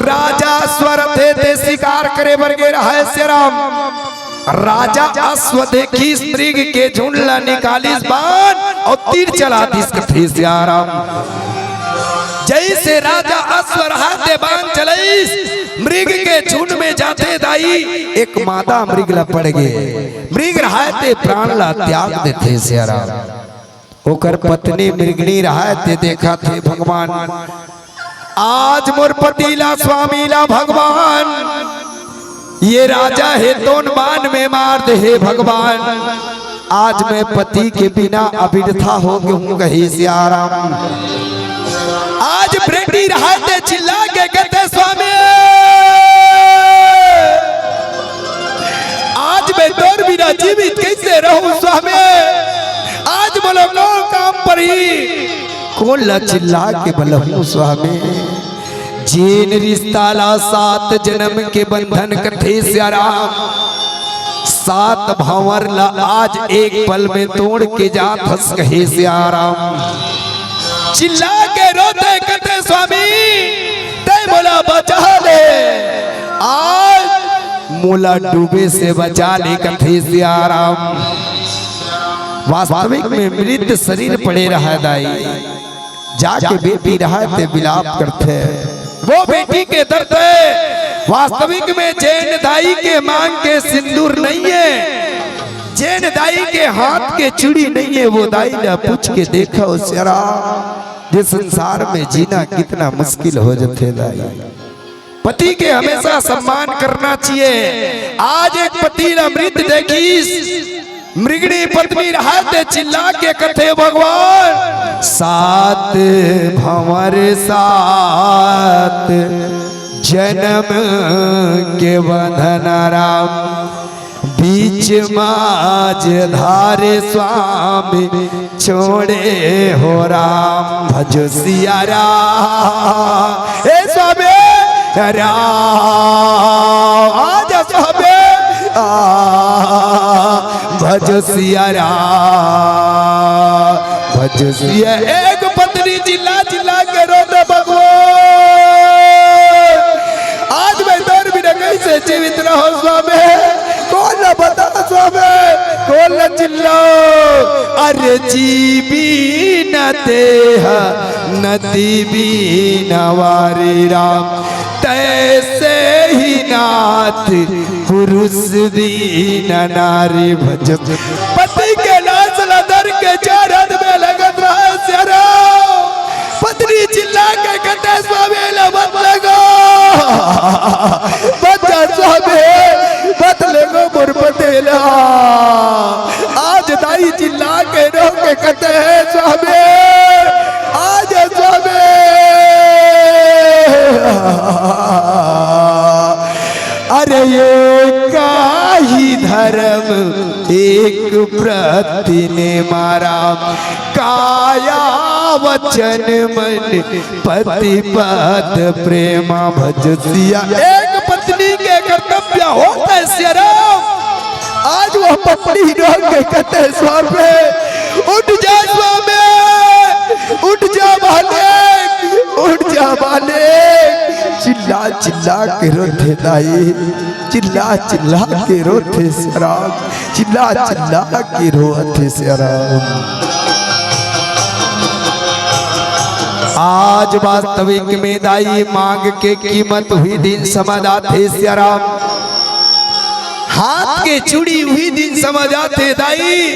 राजा अश्व रथे ते शिकार करे बर गे रहा है सियाराम। राजा अश्व देखिस मृग के झुंड ला, निकालिस बाण अउ तीर चला दिस कथे सियाराम। जैसे राजा अश्व रहा ते बाण चलइस, मृग के झुंड में जाथे दाई, एक मादा मृग ला पड़ गे। मृग रहा ते प्राण ला त्याग देथे सियाराम। ओकर पत्नी मृगनी रहा ते देखथे भगवान, आज मोर पति ला, स्वामी ला भगवान, ये राजा हे तोन बाण में मार दे हे भगवान, आज मैं पति के बिना अबिरथा हो गे हूँ कहे सियाराम। आज बेटी रहा ते चिल्ला के कथे स्वामी, आज मैं तोर बिना जीवित कैसे रहूं स्वामी? आज मोला कोन काम पड़ही? कोन ला चिल्ला के बलहूं स्वामी? जेन रिश्ता ला सात जन्म के बंधन कथे सियाराम, सात भंवर ला आज एक पल में तोड़ के जात हस कहे सियाराम। चिल्ला के रोथे कथे स्वामी, तै मोला बचा ले, आज मोला डूबे से बचा ले कथे सियाराम। वास्तविक में मृत शरीर पड़े रहा दाई, जाके बेटी रहा ते विलाप करथे। वो बेटी के दर्द हे। वास्तविक में जेन दाई के मांग के सिंदूर नहीं हे, जेन दाई के हाथ के चूड़ी नहीं हे, वो दाई ला पूछ के देखो सियाराम, ये संसार में जीना कितना मुश्किल हो जथे दाई। पति के हमेशा सम्मान करना चाहिए। आज एक पति ला मृत देखिस, मृगणी पत्नी रहा ते चिल्ला के कथे भगवान, सात भंवर सात जन्म के बंधन राम, बीच माझधार स्वामी छोड़े हो राम। भजो सिया राम, हे स्वामी राम, आज स्वामी आ, भजो सिया राम, भजो सिया। एक पत्नी चिल्ला चिल्ला के रोथे भगवान, आज मैं तोर बिना कैसे जीवित रहूं स्वामी, कोन ला बता स्वामी। कोल चिल्लो, अरे जी बीन देह, नदी बीन वारी राम, तैसे ही नाथ पुरुष बीन नारी भज। पति के लाश ला धर के चार हाथ में लगत रहा सिया राम। पत्नी चिल्ला के कथे, "स्वामी ला मत लेगो, मत जा स्वामी, मत लेगो मोर पति ला।" आज दाई चिल्ला के रो के कथे, "स्वामी, आज स्वामी।" अरे ये काही धर्म एक प्रति ने मारा, काया वचन मन पति पद प्रेमा भज सिया। एक पत्नी के कर्तव्य होत हे सिया राम। आज वो पत्नी रो के कथे, "स्वामी, उठ जा स्वामी, उठ जा मालिक, उठ जा मालिक।" चिल्ला चिल्ला के रोथे दाई, चिल्ला चिल्ला के रोथे सिया राम, चिल्ला चिल्ला के रोथे सिया राम। आज वास्तविक में दाई मांग के कीमत उही दिन समझ आथे सिया राम। हाथ के चूड़ी उही दिन समझ आथे दाई,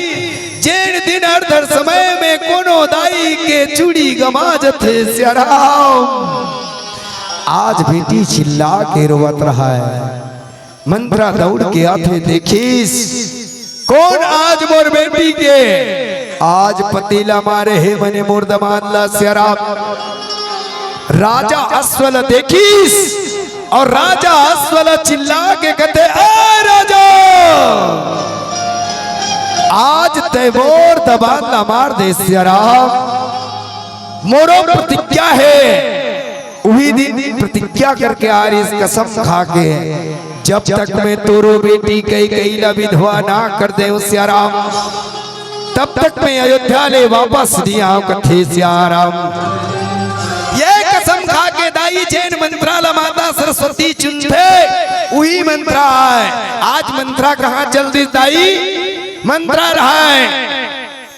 जेन दिन अर्धर समय में कोनो दाई के चूड़ी गमा जथे सिया राम। आज बेटी चिल्ला के रोवत रहा हे। मंत्रा दौड़ के आथे, देखिस, कोन आज मोर बेटी के आज पति ला मारे हे, मने मोर दमाद ला सिया राम। राजा अश्व ला देखिस अउ राजा अश्व ला चिल्ला के कथे, "ए राजा, आज तैं मोर दमाद ला मार दे सिया राम। मोरो प्रतिज्ञा हे।" उही दिन प्रतिज्ञा करके आ रिहिस, कसम खा के, "जब तक मैं तोरो बेटी कैकेयी ला विधवा ना कर देंव सिया राम, तब तक मैं अयोध्या ले वापस नइ आंव," कथे सिया राम। ये कसम खा के दाई जेन मंत्रा ला माता सरस्वती चुनथे, उही मंत्रा आय। आज मंत्रा कहां चल दिस दाई? मंत्रा रहय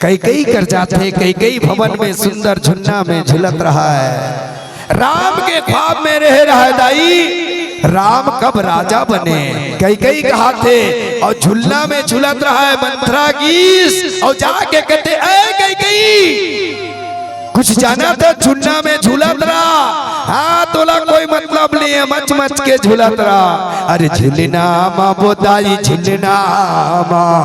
कैकेयी कर जाथे, कैकेयी भवन में सुंदर झुलना में झुलत रहय। राम के ख्वाब में रहे रहय दाई, राम कब राजा बने, कैकेयी कहाथे, अउ झुलना में झुलत रहय मंत्रा गीस, अउ जाके कथे, "ए कैकेयी, कुछ जानथस, झुलना में झुलत रहा, हां, तोला कोई मतलब नइ हे, मच मच के झुलत रहा।" अरे झुलना मा वो दाई, झुलना मा,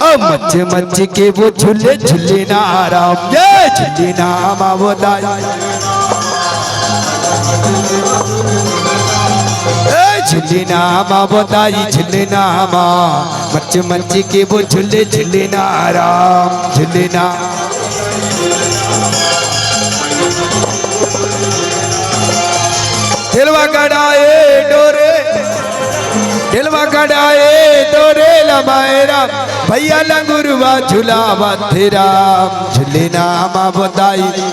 ओ मच मच के वो झूले, झूलना राम, ये झूलना मा वो दाई। ए झूलना मा वो दाई, झूलना मा, मच मच के वो झूले, झूलना राम, झूलना। ढेलवा गड़ाए डोरे, ढेलवा गड़ाए डोरे लमाए राम, भैया लंगुरवा झुलावत हे राम, झूलना मा वो दाई।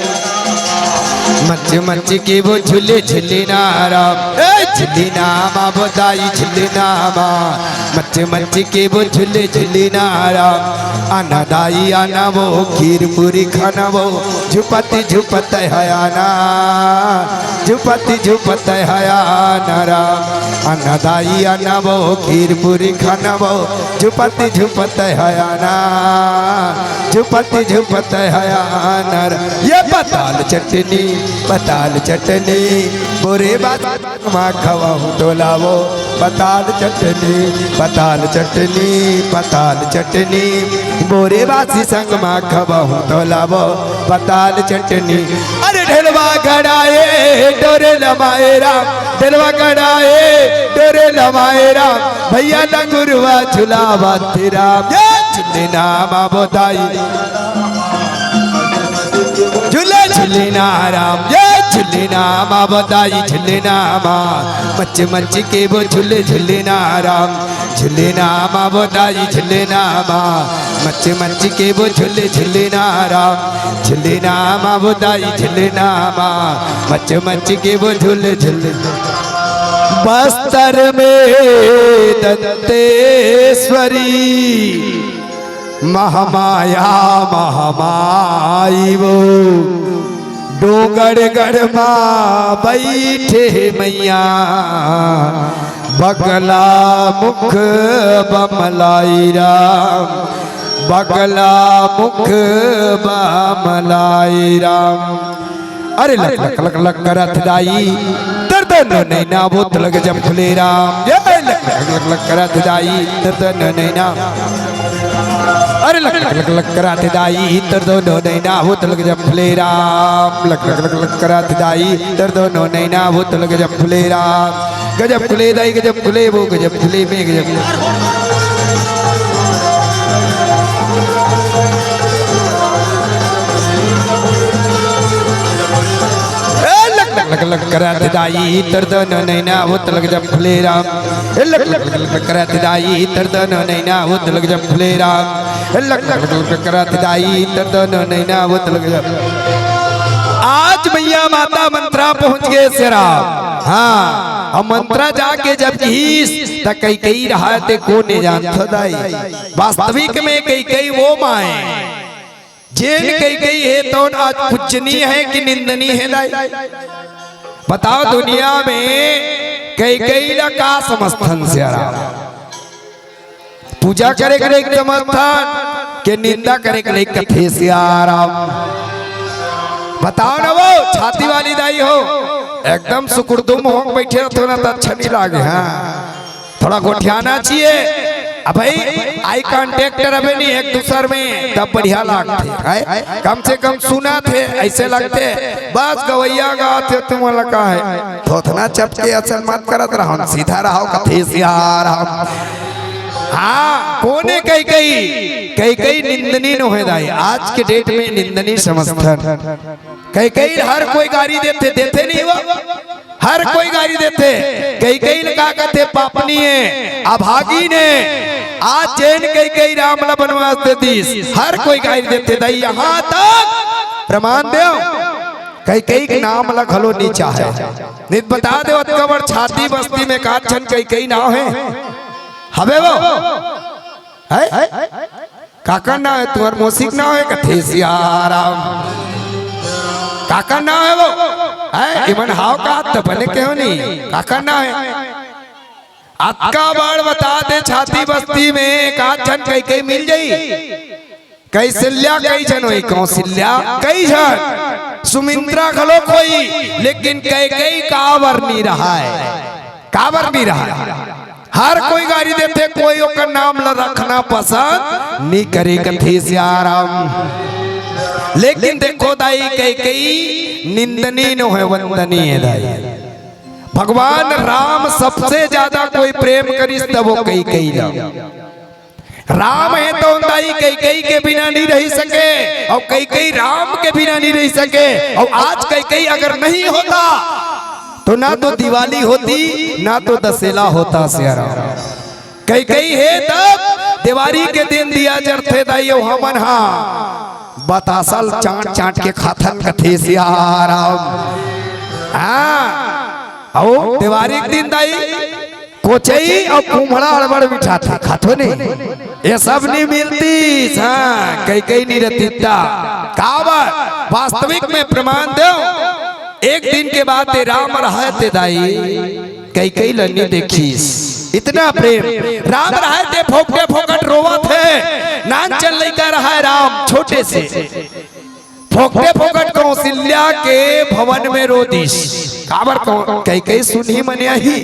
मच मच के वो झूले, झूलना राम, ए झूलना मा वो दाई, झूलना मा। मच मच के वो झूले, झूलना राम। आना दाई आना वो, खीर पूरी खाना वो, झुपत झुपत है आना, झुपत झुपत है आना राम। आना दाई आना वो, खीर पूरी खाना वो, झुपत झुपत है आना, झुपत झुपत है आना राम। ये पताल चटनी, पताल चटनी, बोरे बात मा खवाहूं तोला वो पताल चटनी, पताल चटनी, पताल चटनी। बोरे बासी संग मा खवाहूं तोला वो पताल चटनी। अरे ढेलवा गड़ाए डोरे लमाए राम, ढेलवा गड़ाए डोरे लमाए राम, भैया लंगुरवा झुलावत हे राम। ये झूलना मा वो दाई। झूले झूलना राम, ये झूलना मा वो दाई, झूलना मा। मच मच के वो झूले, झूलना राम, झूलना मा वो दाई, झूलना मा। मच मच के वो झूले, झूलना राम, झूलना मा वो दाई, झूलना मा। मच मच के वो झूले, झूले। बस्तर में दंतेश्वरी, महामाया महामाई वो, डोंगरगढ़ मा बइठे हे मइया, बगला मुख बमलाई राम, बगला मुख बमलाई राम। अरे लक लक लक लक करत दाई, दर्द नो नैना वो तलक जब खुले राम। ये लक लक लक लक करत दाई, दर्द नो नैना। अरे लक लक लक लक करत दाई, दर्द नो नैना वो तलक जब खुले राम। लक लक लक लक करत दाई, दर्द नो नैना वो तलक जब खुले राम। गजब खुले दाई, गजब खुले वो, गजब खुले में गजब। ए, लक, लक, लक, लक, करत दाई, दर्द न नैना वो तलक जब खुले राम। ए, लक, लक, लक, लक, करत दाई, दर्द न नैना वो तलक जब खुले राम। ए, लक, लक, लक, लक, करत दाई, दर्द न नैना वो तलक जब। आज मइया माता मंत्रा पहुंच गे सेरा। हाँ, अउ मंत्रा जाके जब किहिस, त कइकई रहा ते कोने जानत दाई। वास्तविक में कइकई वो माय, जेन कइकई हे तौन आज पूजनीय हे कि निंदनीय हे दाई? बताव दुनिया में कइकई ला का समझथन सेरा? पूजा करे के लइक समझथन के निंदा करे के लइक कथे सियाराम। बताव न वो छाती वाली दाई हो, एकदम सुकुड़दुम हो बइठे रहिथो न त अच्छा नइ लागे। हाँ, थोड़ा गोठियाना चाहिए। अब भाई, eye contact रहे नहीं एक दूसर में, तब बढ़िया लागथे, हैं? कम से कम सुनथे, अइसे लगथे बस गवइया गाथे, तुमन ला का हे, थोथना चपके असन मत करत रहन, सीधा रहव कथे सियाराम। हाँ, कोने कइकई, कइकई निंदनीय नोहे दाई, आज के date में निंदनीय समझथन। कइकई हर कोई गारी देथे, देथे नहीं वो? हर कोई गारी देथे। कइकई ल का कथे? पापनी हे, अभागिन हे। आज जेन कइकई राम ला बनवास दे दिस, हर कोई गारी देथे दाई। यहाँ तक प्रमाण देव, कइकई के नाम ला घलो नइ चाहे। नइ त बता देव, अतका बड़ छाती बस्ती में का झन कइकई नाव हे? हवे वो? हे? काकर नाव हे तुँहर? मौसी के नाव हे कथे सियाराम। काकर नाव हे वो? हे, इमन हाव का त बने केहो नहीं। काकर नाव हे? अतका बड़ बता दे, छाती बस्ती में का झन कइकई मिल जाई? कौशल्या कई झन होई, कौशल्या कई झन, सुमित्रा घलो होई, लेकिन कइकई काबर नइ रहय? काबर नइ रहय? हर कोई गारी देथे, कोई ओकर नाम ल रखना पसंद नइ करे कथे सियाराम। लेकिन देखो दाई, कइकई निंदनीय नोहे, वंदनीय हे दाई। भगवान राम सबसे ज्यादा कोई प्रेम करिस त वो कइकई ल। राम हे तौन दाई कइकई के बिना नइ रहि सके, अउ कइकई राम के बिना नइ रहि सके। अउ आज कइकई अगर नहीं होता तो ना तो दिवाली होती, ना तो दसेला होता सियाराम। कइकई हे तब देवारी के दिन दिया जरथे दाई, अउ हमन हा बतासा ल चाँट चाँट के खाथन कथे सियाराम। हाँ, अउ देवारी के दिन दाई कोचई अउ कुम्हड़ा अड़बड़ मिठाथे, खाथो नहीं? ये सब नइ मिलतिस। हाँ, कइकई नइ रहतिस त। काबर? वास्तविक में प्रमाण देव। एक दिन के बात हे, राम रहय ते दाई, कइकई ल नइ देखिस। इतना प्रेम। राम रहय ते फोकटे फोकट रोवत हे। नानचन लइका रहय राम, छोटे से। फोकटे फोकट कौशल्या के भवन में रो दिस। काबर कौ-, कइकई सुनही मने आही।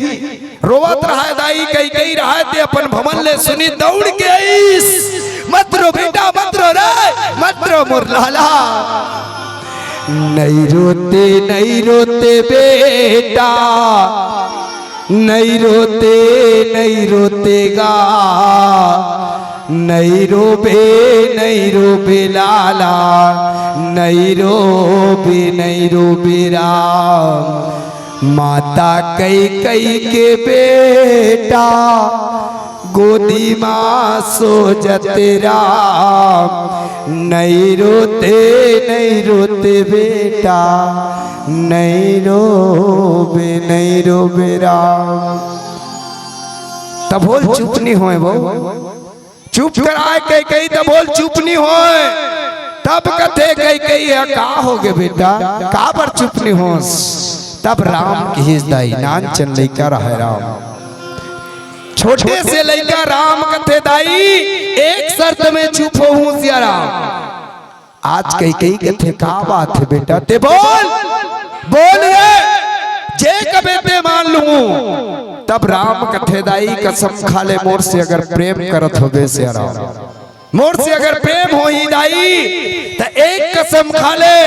रोवत रहय दाई, कइकई रहय ते अपन भवन ले सुनिस, दउड़ के आइस। मत रो बेटा, मत रो रे, मत रो मोर लाला। नइ रो ते, नइ रो ते बेटा, नइ रो ते, नइ रो ते गा। नइ रोबे, नइ रोबे लाला, नइ रोबे, नइ रोबे राम। माता कइकई के बेटा गोदी मा सोजत राम, नइ रोते, नइ रोते बेटा, नइ रोबे, नइ रोबे राम। तभो ले चुप नइ होय वो। चुप कराय कैकई, तभो ले चुप नइ होय। तब कथे कैकई ह, का होगे बेटा, काबर चुप नइ होस? तब राम किहिस दाई, नानचन लइका रहय राम। छोटे से लइका राम कथे, दाई, एक शर्त में चुप होहूं सिया राम। आज कैकई कथे, का बात हे बेटा, ते बोल, बोल रे, जे कबे ते मान लूं। तब राम कथे, दाई, कसम खा ले, मोर से अगर प्रेम करत होबे सिया राम, मोर से अगर प्रेम होही दाई, त एक कसम खा ले,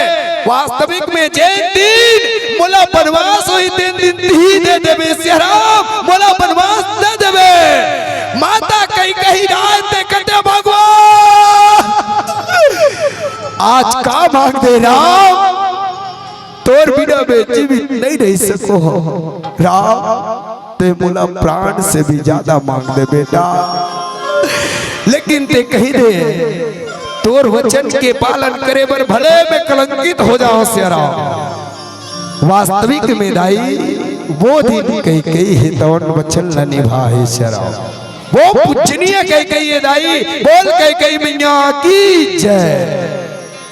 वास्तविक में जेन दिन मोला बनवास होही, तेन दिन तिही दे देबे सिया राम, मोला बनवास दे देबे। माता कैकई राय ते कटे भगवान, आज का मांग दे राम? तोर बिना मैं जीवित नइ रहि सकों राम, ते मोला प्राण से भी ज्यादा मांग दे बेटा, लेकिन ते कहि दे, तोर वचन के पालन करे बर भले मैं कलंकित हो जावं सिया राम। वास्तविक में दाई, वो दिन कैकई हे तवन वचन ला निभाहे सिया राम। वो पूजनीय कैकई हे दाई, बोल कैकई मैया की जय।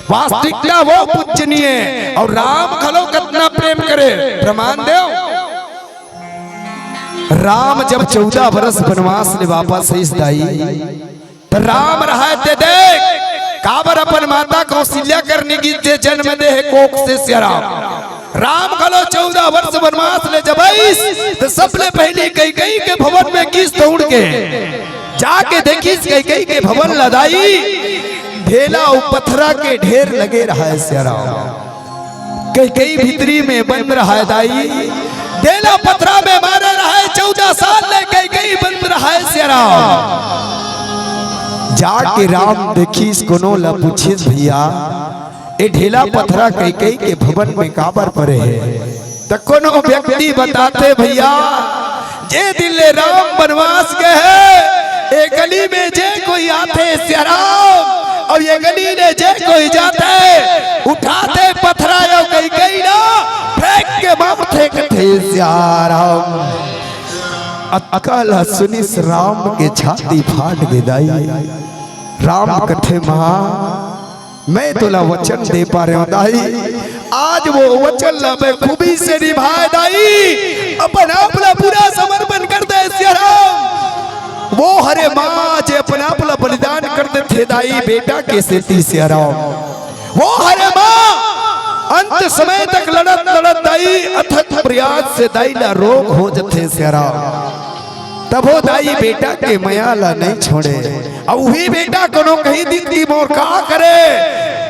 वास्तविकता वो पूजनीय हे। अउ राम घलो कतना प्रेम करे, प्रमाण देव। राम जब चौदह बरस बनवास ले वापस आइस दाई, त राम रहय ते देख, काबर अपन माता कौशल्या कर निगिस जे जन्म दे हे कोख से सिया राम। राम घलो चौदह वर्ष बनवास ले जब आइस, त सबले पहिली कैकई के भवन में गिस दउड़ के, जाके देखिस कैकई के भवन ला दाई, ढेला अउ पथरा के ढेर लगे रहय सिया राम। कैकई भीतरी में बंद रहय दाई, ढेला पथरा में मारे रहय, चौदह साल ले कैकई बंद रहय सिया राम। जाके राम देखिस, कोनो ला पूछिस, भइया, ए ढेला पथरा कैकई के भवन में काबर परे हे? त कोनो व्यक्ति बताथे, भइया, जे दिन ले राम बनवास गे हे, ए गली में जे कोई आथे सिया राम, अउ ए गली ले जे कोई जाथे, उठाथे पथरा अउ कैकई ला फेंक के मारथे कथे सिया राम। अतका ला सुनिस राम के छाती फाट गे दाई। राम कथे, माँ, मैं तोला वचन दे पारेंव दाई, आज वो वचन ला मैं खूबी से निभाय दाई, अपन आप ला पूरा समर्पण कर दे सिया राम। वो हरे माँ जे अपन आप ला बलिदान कर देथे दाई बेटा के सेती सिया राम। वो हरे माँ अंत समय तक लड़त लड़त दाई अथक प्रयास से दाई ला रोग हो जथे सिया राम। तभो दाई बेटा के मया ला नइ छोड़े। अउ उही बेटा कोनो कहि दिन कि मोर का करे,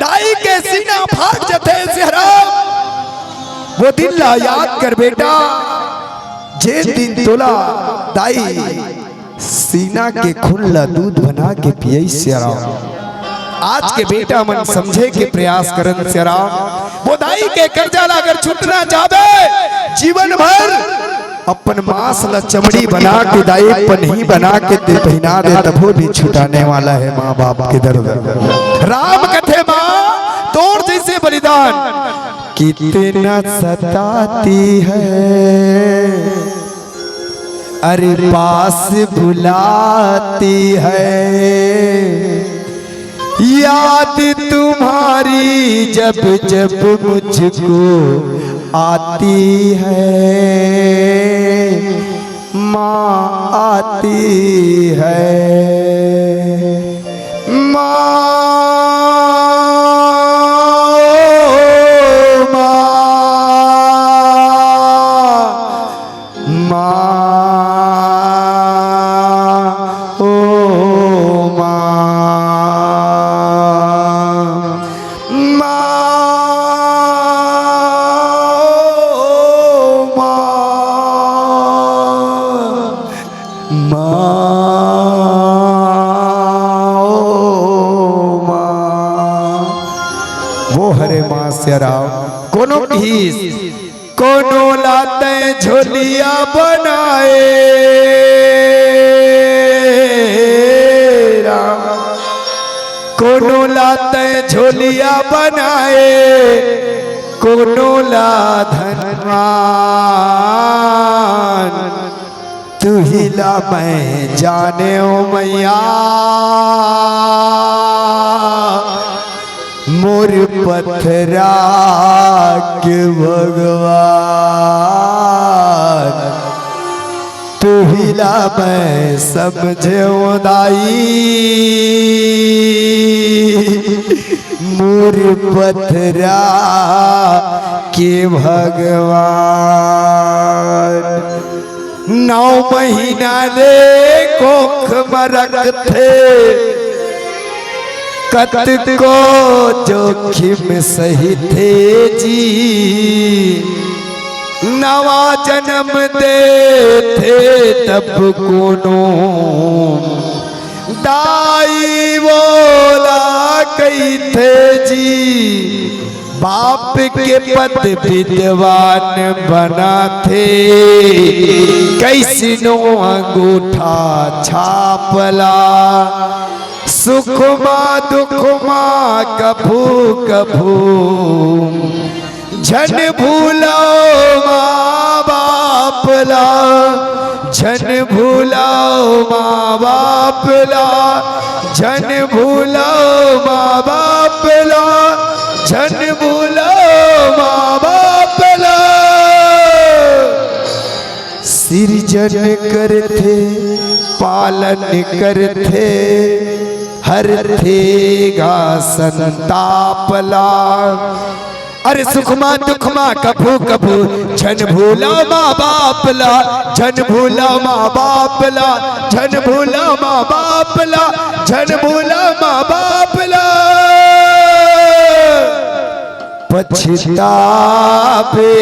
दाई के सीना फाट जथे सिया राम। वो दिन ला याद कर बेटा, जे दिन तोला दाई सीना के खून ला दूध बना के पियई सिया राम। आज के बेटा मन समझे के प्रयास करन सिया राम। वो दाई के कर्जा ला अगर छुटना चाहबे, जीवन भर अपन मांस ला चमड़ी बना के, दाई पनही बना के ते पहिना दे, तभो नइ छुटाने वाला हे माँ बाप के दर्द। राम कथे माँ, तोर जइसे बलिदान कितना सताती है, अरे पास बुलाती है, याद तुम्हारी जब जब मुझको आती है, माँ आती है, माँ, ओ माँ। माँ, ओ माँ, माँ, ओ माँ, माँ, ओ माँ। वो हरे माँ सिया राम, कोनो किहिस, कोनो ला तैं झोलिया बनाए, कोनो ला तैं झोलिया बनाए, कोनो ला धनवान। तुही ला मैं जानेंव मैया, मोर पथरा के भगवान। तुही ला मैं समझेंव दाई, मोर पथरा के भगवान। नौ महीना ले कोख म रखथे, कतको जोखिम सहिथे जी। नवा जनम देथे तब कोनो दाई वोला कहिथे जी। बाप के पद विद्वान बनाथे, कइसनो अंगूठा छाप ला। सुख मा दुख मा कभू कभू झन भूलव माँ बाप ला, झन भूलव माँ बाप ला, झन भूलव माँ बाप ला, झन भूलव माँ बाप ला। सिरजन करथे, पालन करथे, हरथे गा संताप ला। अरे सुख मा दुख मा कभू कभू झन भूला माँ बाप ला, झन भूला माँ बाप ला, झन भूला माँ बाप ला, झन भूला माँ बाप ला। पछताबे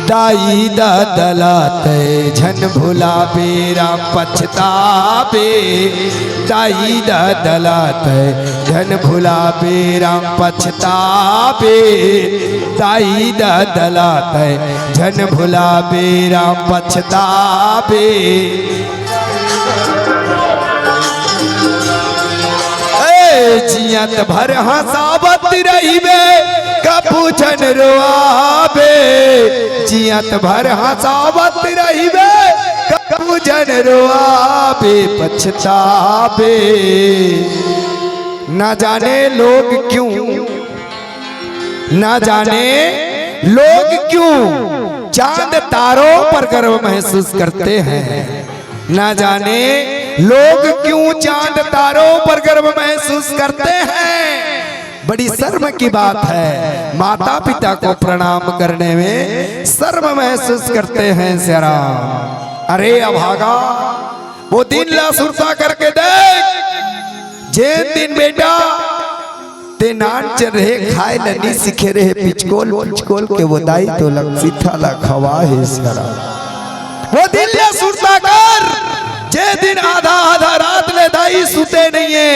दाई ददा ला तैं झन भुलाबे राम, पछताबे दाई ददा ला तैं झन भुलाबे राम, पछताबे दाई ददा ला तैं झन भुलाबे राम, पछताबे। ए, जियत भर हँसावत रहिबे, कभू झन रोआबे। जियत भर हँसावत रहिबे, कभू झन रोआबे, पछताबे। ना जाने लोग क्यों, ना जाने लोग क्यों चांद तारों पर गर्व महसूस करते हैं। ना जाने लोग क्यों चांद तारों पर गर्व महसूस करते हैं। बड़ी शर्म की बात है, माता पिता को प्रणाम करने में शर्म महसूस करते हैं सियाराम। अरे अभागा, वो दिन ला सुरता करके देख, जेन दिन बेटा तैं नानचन रहे, खाय ल नी सीखे रहे, पिचकोल पिचकोल के वो दाई तोला सीथा ला खवाय हे सियाराम। वो दिन ला सुरता कर, जे दिन आधा आधा रात ले दाई सुते नइये।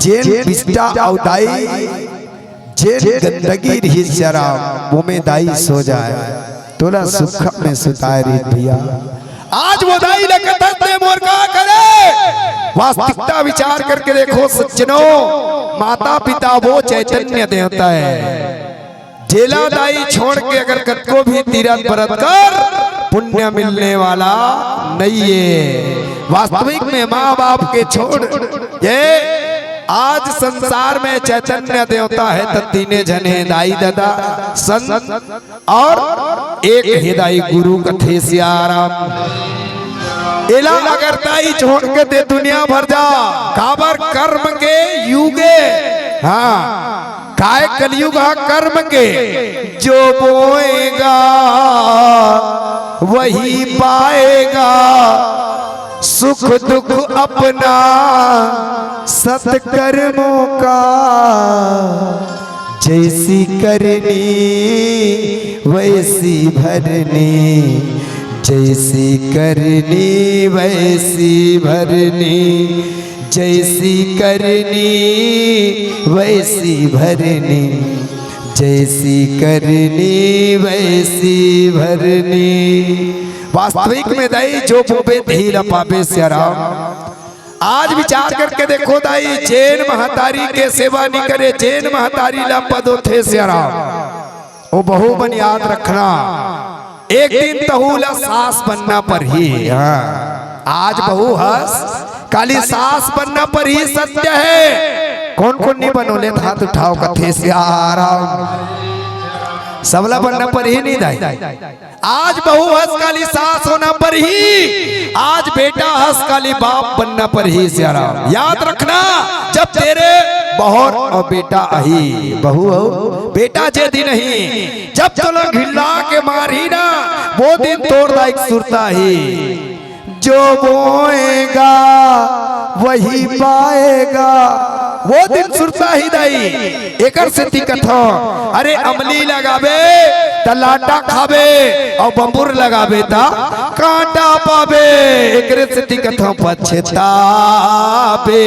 जेन बिस्टा अउ दाई, जेन गंदगी रहिस सियाराम, ओमे दाई सो जाय। तोला सुखा में सुताय रहिस भैया। आज वो दाई ल कथस तैं मोर का करे? वास्तविकता विचार करके देखो सज्जनों, माता पिता वो चैतन्य देवता हे। जेला दाई छोड़ के अगर कतको भी तीरथ बरत कर, पुण्य मिलने वाला नइये। वास्तविक में माँ बाप के छोड़ के आज संसार में चैतन्य देवता हे त तीने झन हे, दाई ददा, संत अउ एक हे दाई गुरु कथे सियाराम। एला अगर दाई छोड़ के तैं दुनिया भर जा, काबर कर्म के युग हे। हाँ, काय कलयुग हा कर्म के, जो बोएगा वही पाएगा। सुख दुख अपना सत्कर्मों का, जैसी करनी वैसी भरनी, जैसी करनी वैसी भरनी, जैसी करनी वैसी भरनी, जैसी करनी वैसी भरनी। वास्तविक में दाई जो बोबे तिही ला पाबे सियाराम। आज विचार करके देखो दाई, जेन महतारी के सेवा नइ करे, जेन महतारी ला पद होथे सियाराम, ओ बहू मन याद रखना, एक दिन तहू ला सास बनना परही। हाँ, आज बहू हस, काली सास बनना परही, सत्य हे। कोन कोन नइ बनो ले हाथ उठाव कथे सियाराम। सबला बनना परही नइ दाई। आज बहू हस काली सास होना परही, आज बेटा हस काली बाप बनना परही सियाराम। याद रखना, जब तेरे बहुर अउ बेटा आही, बहू अउ बेटा जे दिन आही, जब तोला घिल्ला के मारही ना, वो दिन तोर दाई के सुरता आही। जो बोएगा वही पाएगा, वो दिन सुरता आही दाई। एकर सेती कथंव, अरे अमली लगाबे त लाटा खाबे, अउ बंबुर लगाबे त कांटा पाबे। एकरे सेती कथंव पछताबे।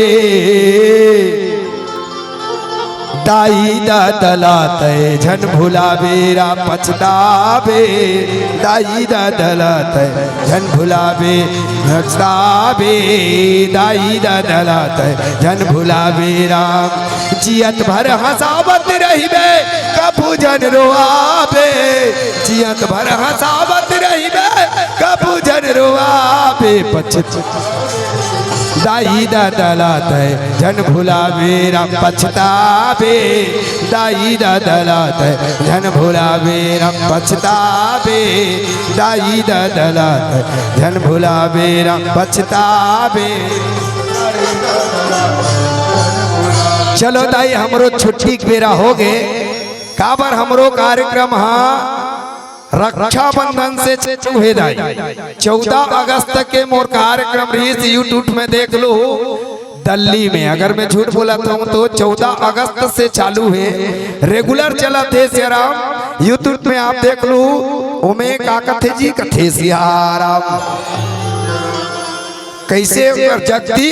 दाई ददा ला तैं झन भुलाबे रा पछताबे, दाई ददा ला तैं झन भुलाबे, पछताबे, दाई ददा ला तैं झन भुलाबे राम। जियत भर हंसावत रहिबे, कभू झन रोआबे, जियत भर हंसावत रहिबे, कभू झन रोआबे। पछत दाई ददा ला तैं झन भुलाबे रा पछताबे, दाई ददा ला तैं झन भुलाबे रा पछताबे, दाई ददा ला तैं झन भुलाबे रा पछताबे। चलो दाई, हमरो छुट्टी के बेरा होगे। काबर हमरो कार्यक्रम हा रक्षाबंधन से चालू हे दाई। चौदह अगस्त के मोर कार्यक्रम रहिस, YouTube में देख लू, दिल्ली में। अगर मैं झूठ बोलत हंव तो चौदह अगस्त से चालू हे, regular चलत हे सियाराम। YouTube में आप देख लू, ओमे का कथे जी, कथे सियाराम। कइसे ओकर जगती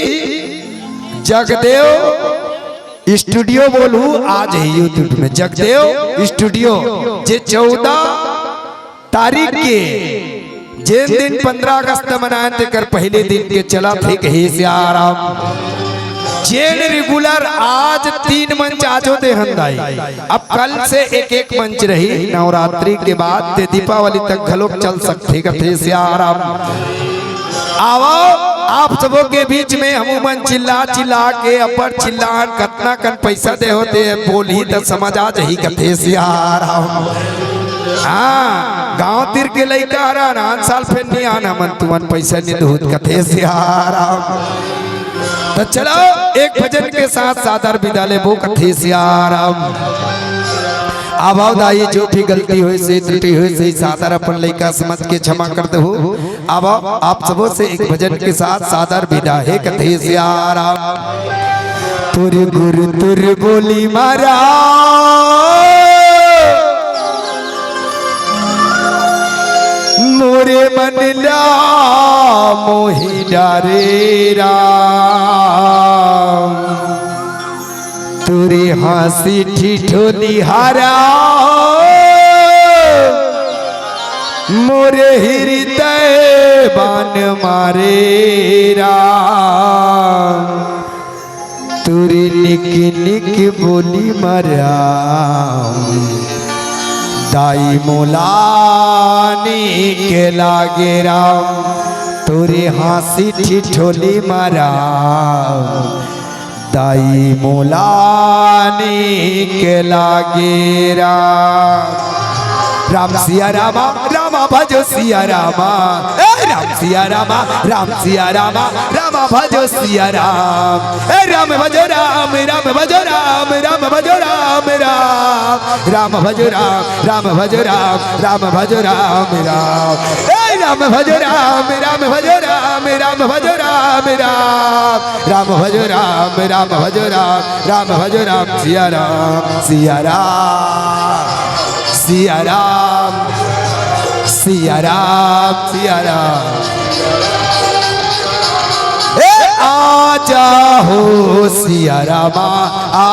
जगदेव स्टूडियो बोलहू, आ जाही YouTube में जगदेव स्टूडियो, जे चौदह तारीख के, जेन दिन पंद्रह अगस्त मनायन, तेकर पहले दिन के चलत हे, कहे सियाराम। जेन regular आज तीन मंच आजो दे हन दाई, अब कल से एक एक मंच रही, नवरात्रि के बाद ते दीपावली तक घलोक चल सकथे, कथे सियाराम। आवव, आप सबो के बीच में हमू मन चिल्ला चिल्ला के अब्बड़ चिल्लान, कतना कन पइसा दे होते बोलही त समझ आ जाही, कथे सियाराम। हाँ, गांव तीर के लइका हरन, आन साल फेर नइ आन हमन, तुमन पइसा नइ दुहूत, कथे सियाराम। त चलो, एक भजन के साथ सादर बिदा लेबो, कथे सियाराम। आवव दाई, जो भी गलती होइस हे, त्रुटि होइस हे, सादर अपन लइका समझ के क्षमा कर देहू। आवव, आप सबो से एक भजन के साथ सादर बिदा हे, कथे सियाराम। तुर गुर तुर बोली मारा, मोरे मन ला मोही डारे राम। तुरे हांसी ठिठोली हारा, मोरे हिरदय बान मारे राम। तुरे निक निक बोली मारा, दाई मोला निक लागे राम। तुरे हांसी ठिठोली मारा, दाई मोला निक लागे राम। राम सिया रामा, रामा भजो सिया रामा। ए राम सिया रामा, राम सिया रामा, रामा भजो सिया राम। ए राम भजो राम, राम भजो राम, राम भजो राम, राम। राम भजो राम, राम भजो राम, राम भजो राम, राम। ए राम भजो राम, राम भजो राम, राम भजो राम, राम। राम भजो राम, राम भजो राम, राम भजो राम। सिया राम, सिया राम, सिया राम, सिया राम, सिया राम। ए आज आजा हो सिया रामा, आ,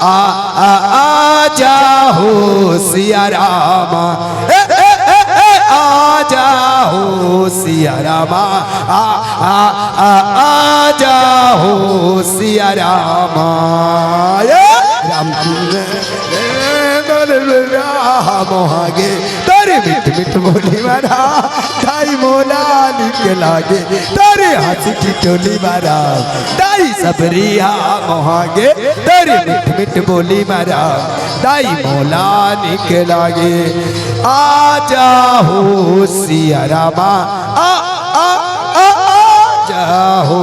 आ, आ, आजा हो सिया रामा। ए, ए, ए, ए, आजा हो सिया रामा, आ, आ, आ, आजा हो सिया रामा। ए, राम, ए, मोहा गे, तोरी मीठ मीठ बोली मारा, दाई मोला निक लागे, तोरी हंसी ठिठोली मारा, दाई सबरी हा मोहा गे, तोरी मीठ मीठ बोली मारा, दाई मोला निक लागे। आजा हो सिया रामा, आ, आ, आ, आजा हो,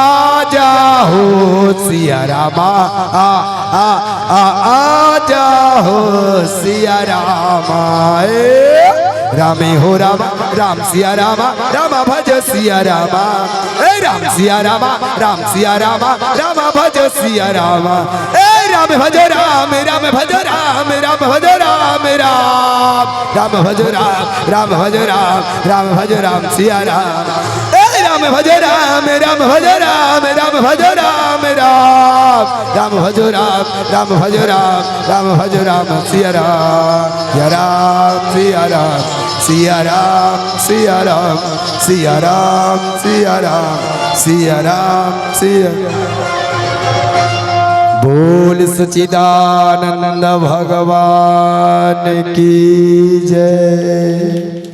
आजा हो सिया रामा, आ, आ, आ, आजा हो सिया रामा। ए, रामे हो रामा, राम सिया रामा, रामा भज सिया रामा। ए, राम सिया रामा, राम सिया रामा, रामा भज सिया रामा। ए, राम भज राम, राम भज राम, राम भज राम, राम, राम भज राम, राम भज राम, राम भज राम सिया राम। ए, राम भज राम, राम भज राम, राम भज राम, राम, राम भज राम, राम भज राम, राम भज राम सिया राम। सिया राम, सिया राम, सिया राम, सिया राम, सिया राम, सिया राम, सिया राम, सिया। बोल सच्चिदानंद भगवान की जय।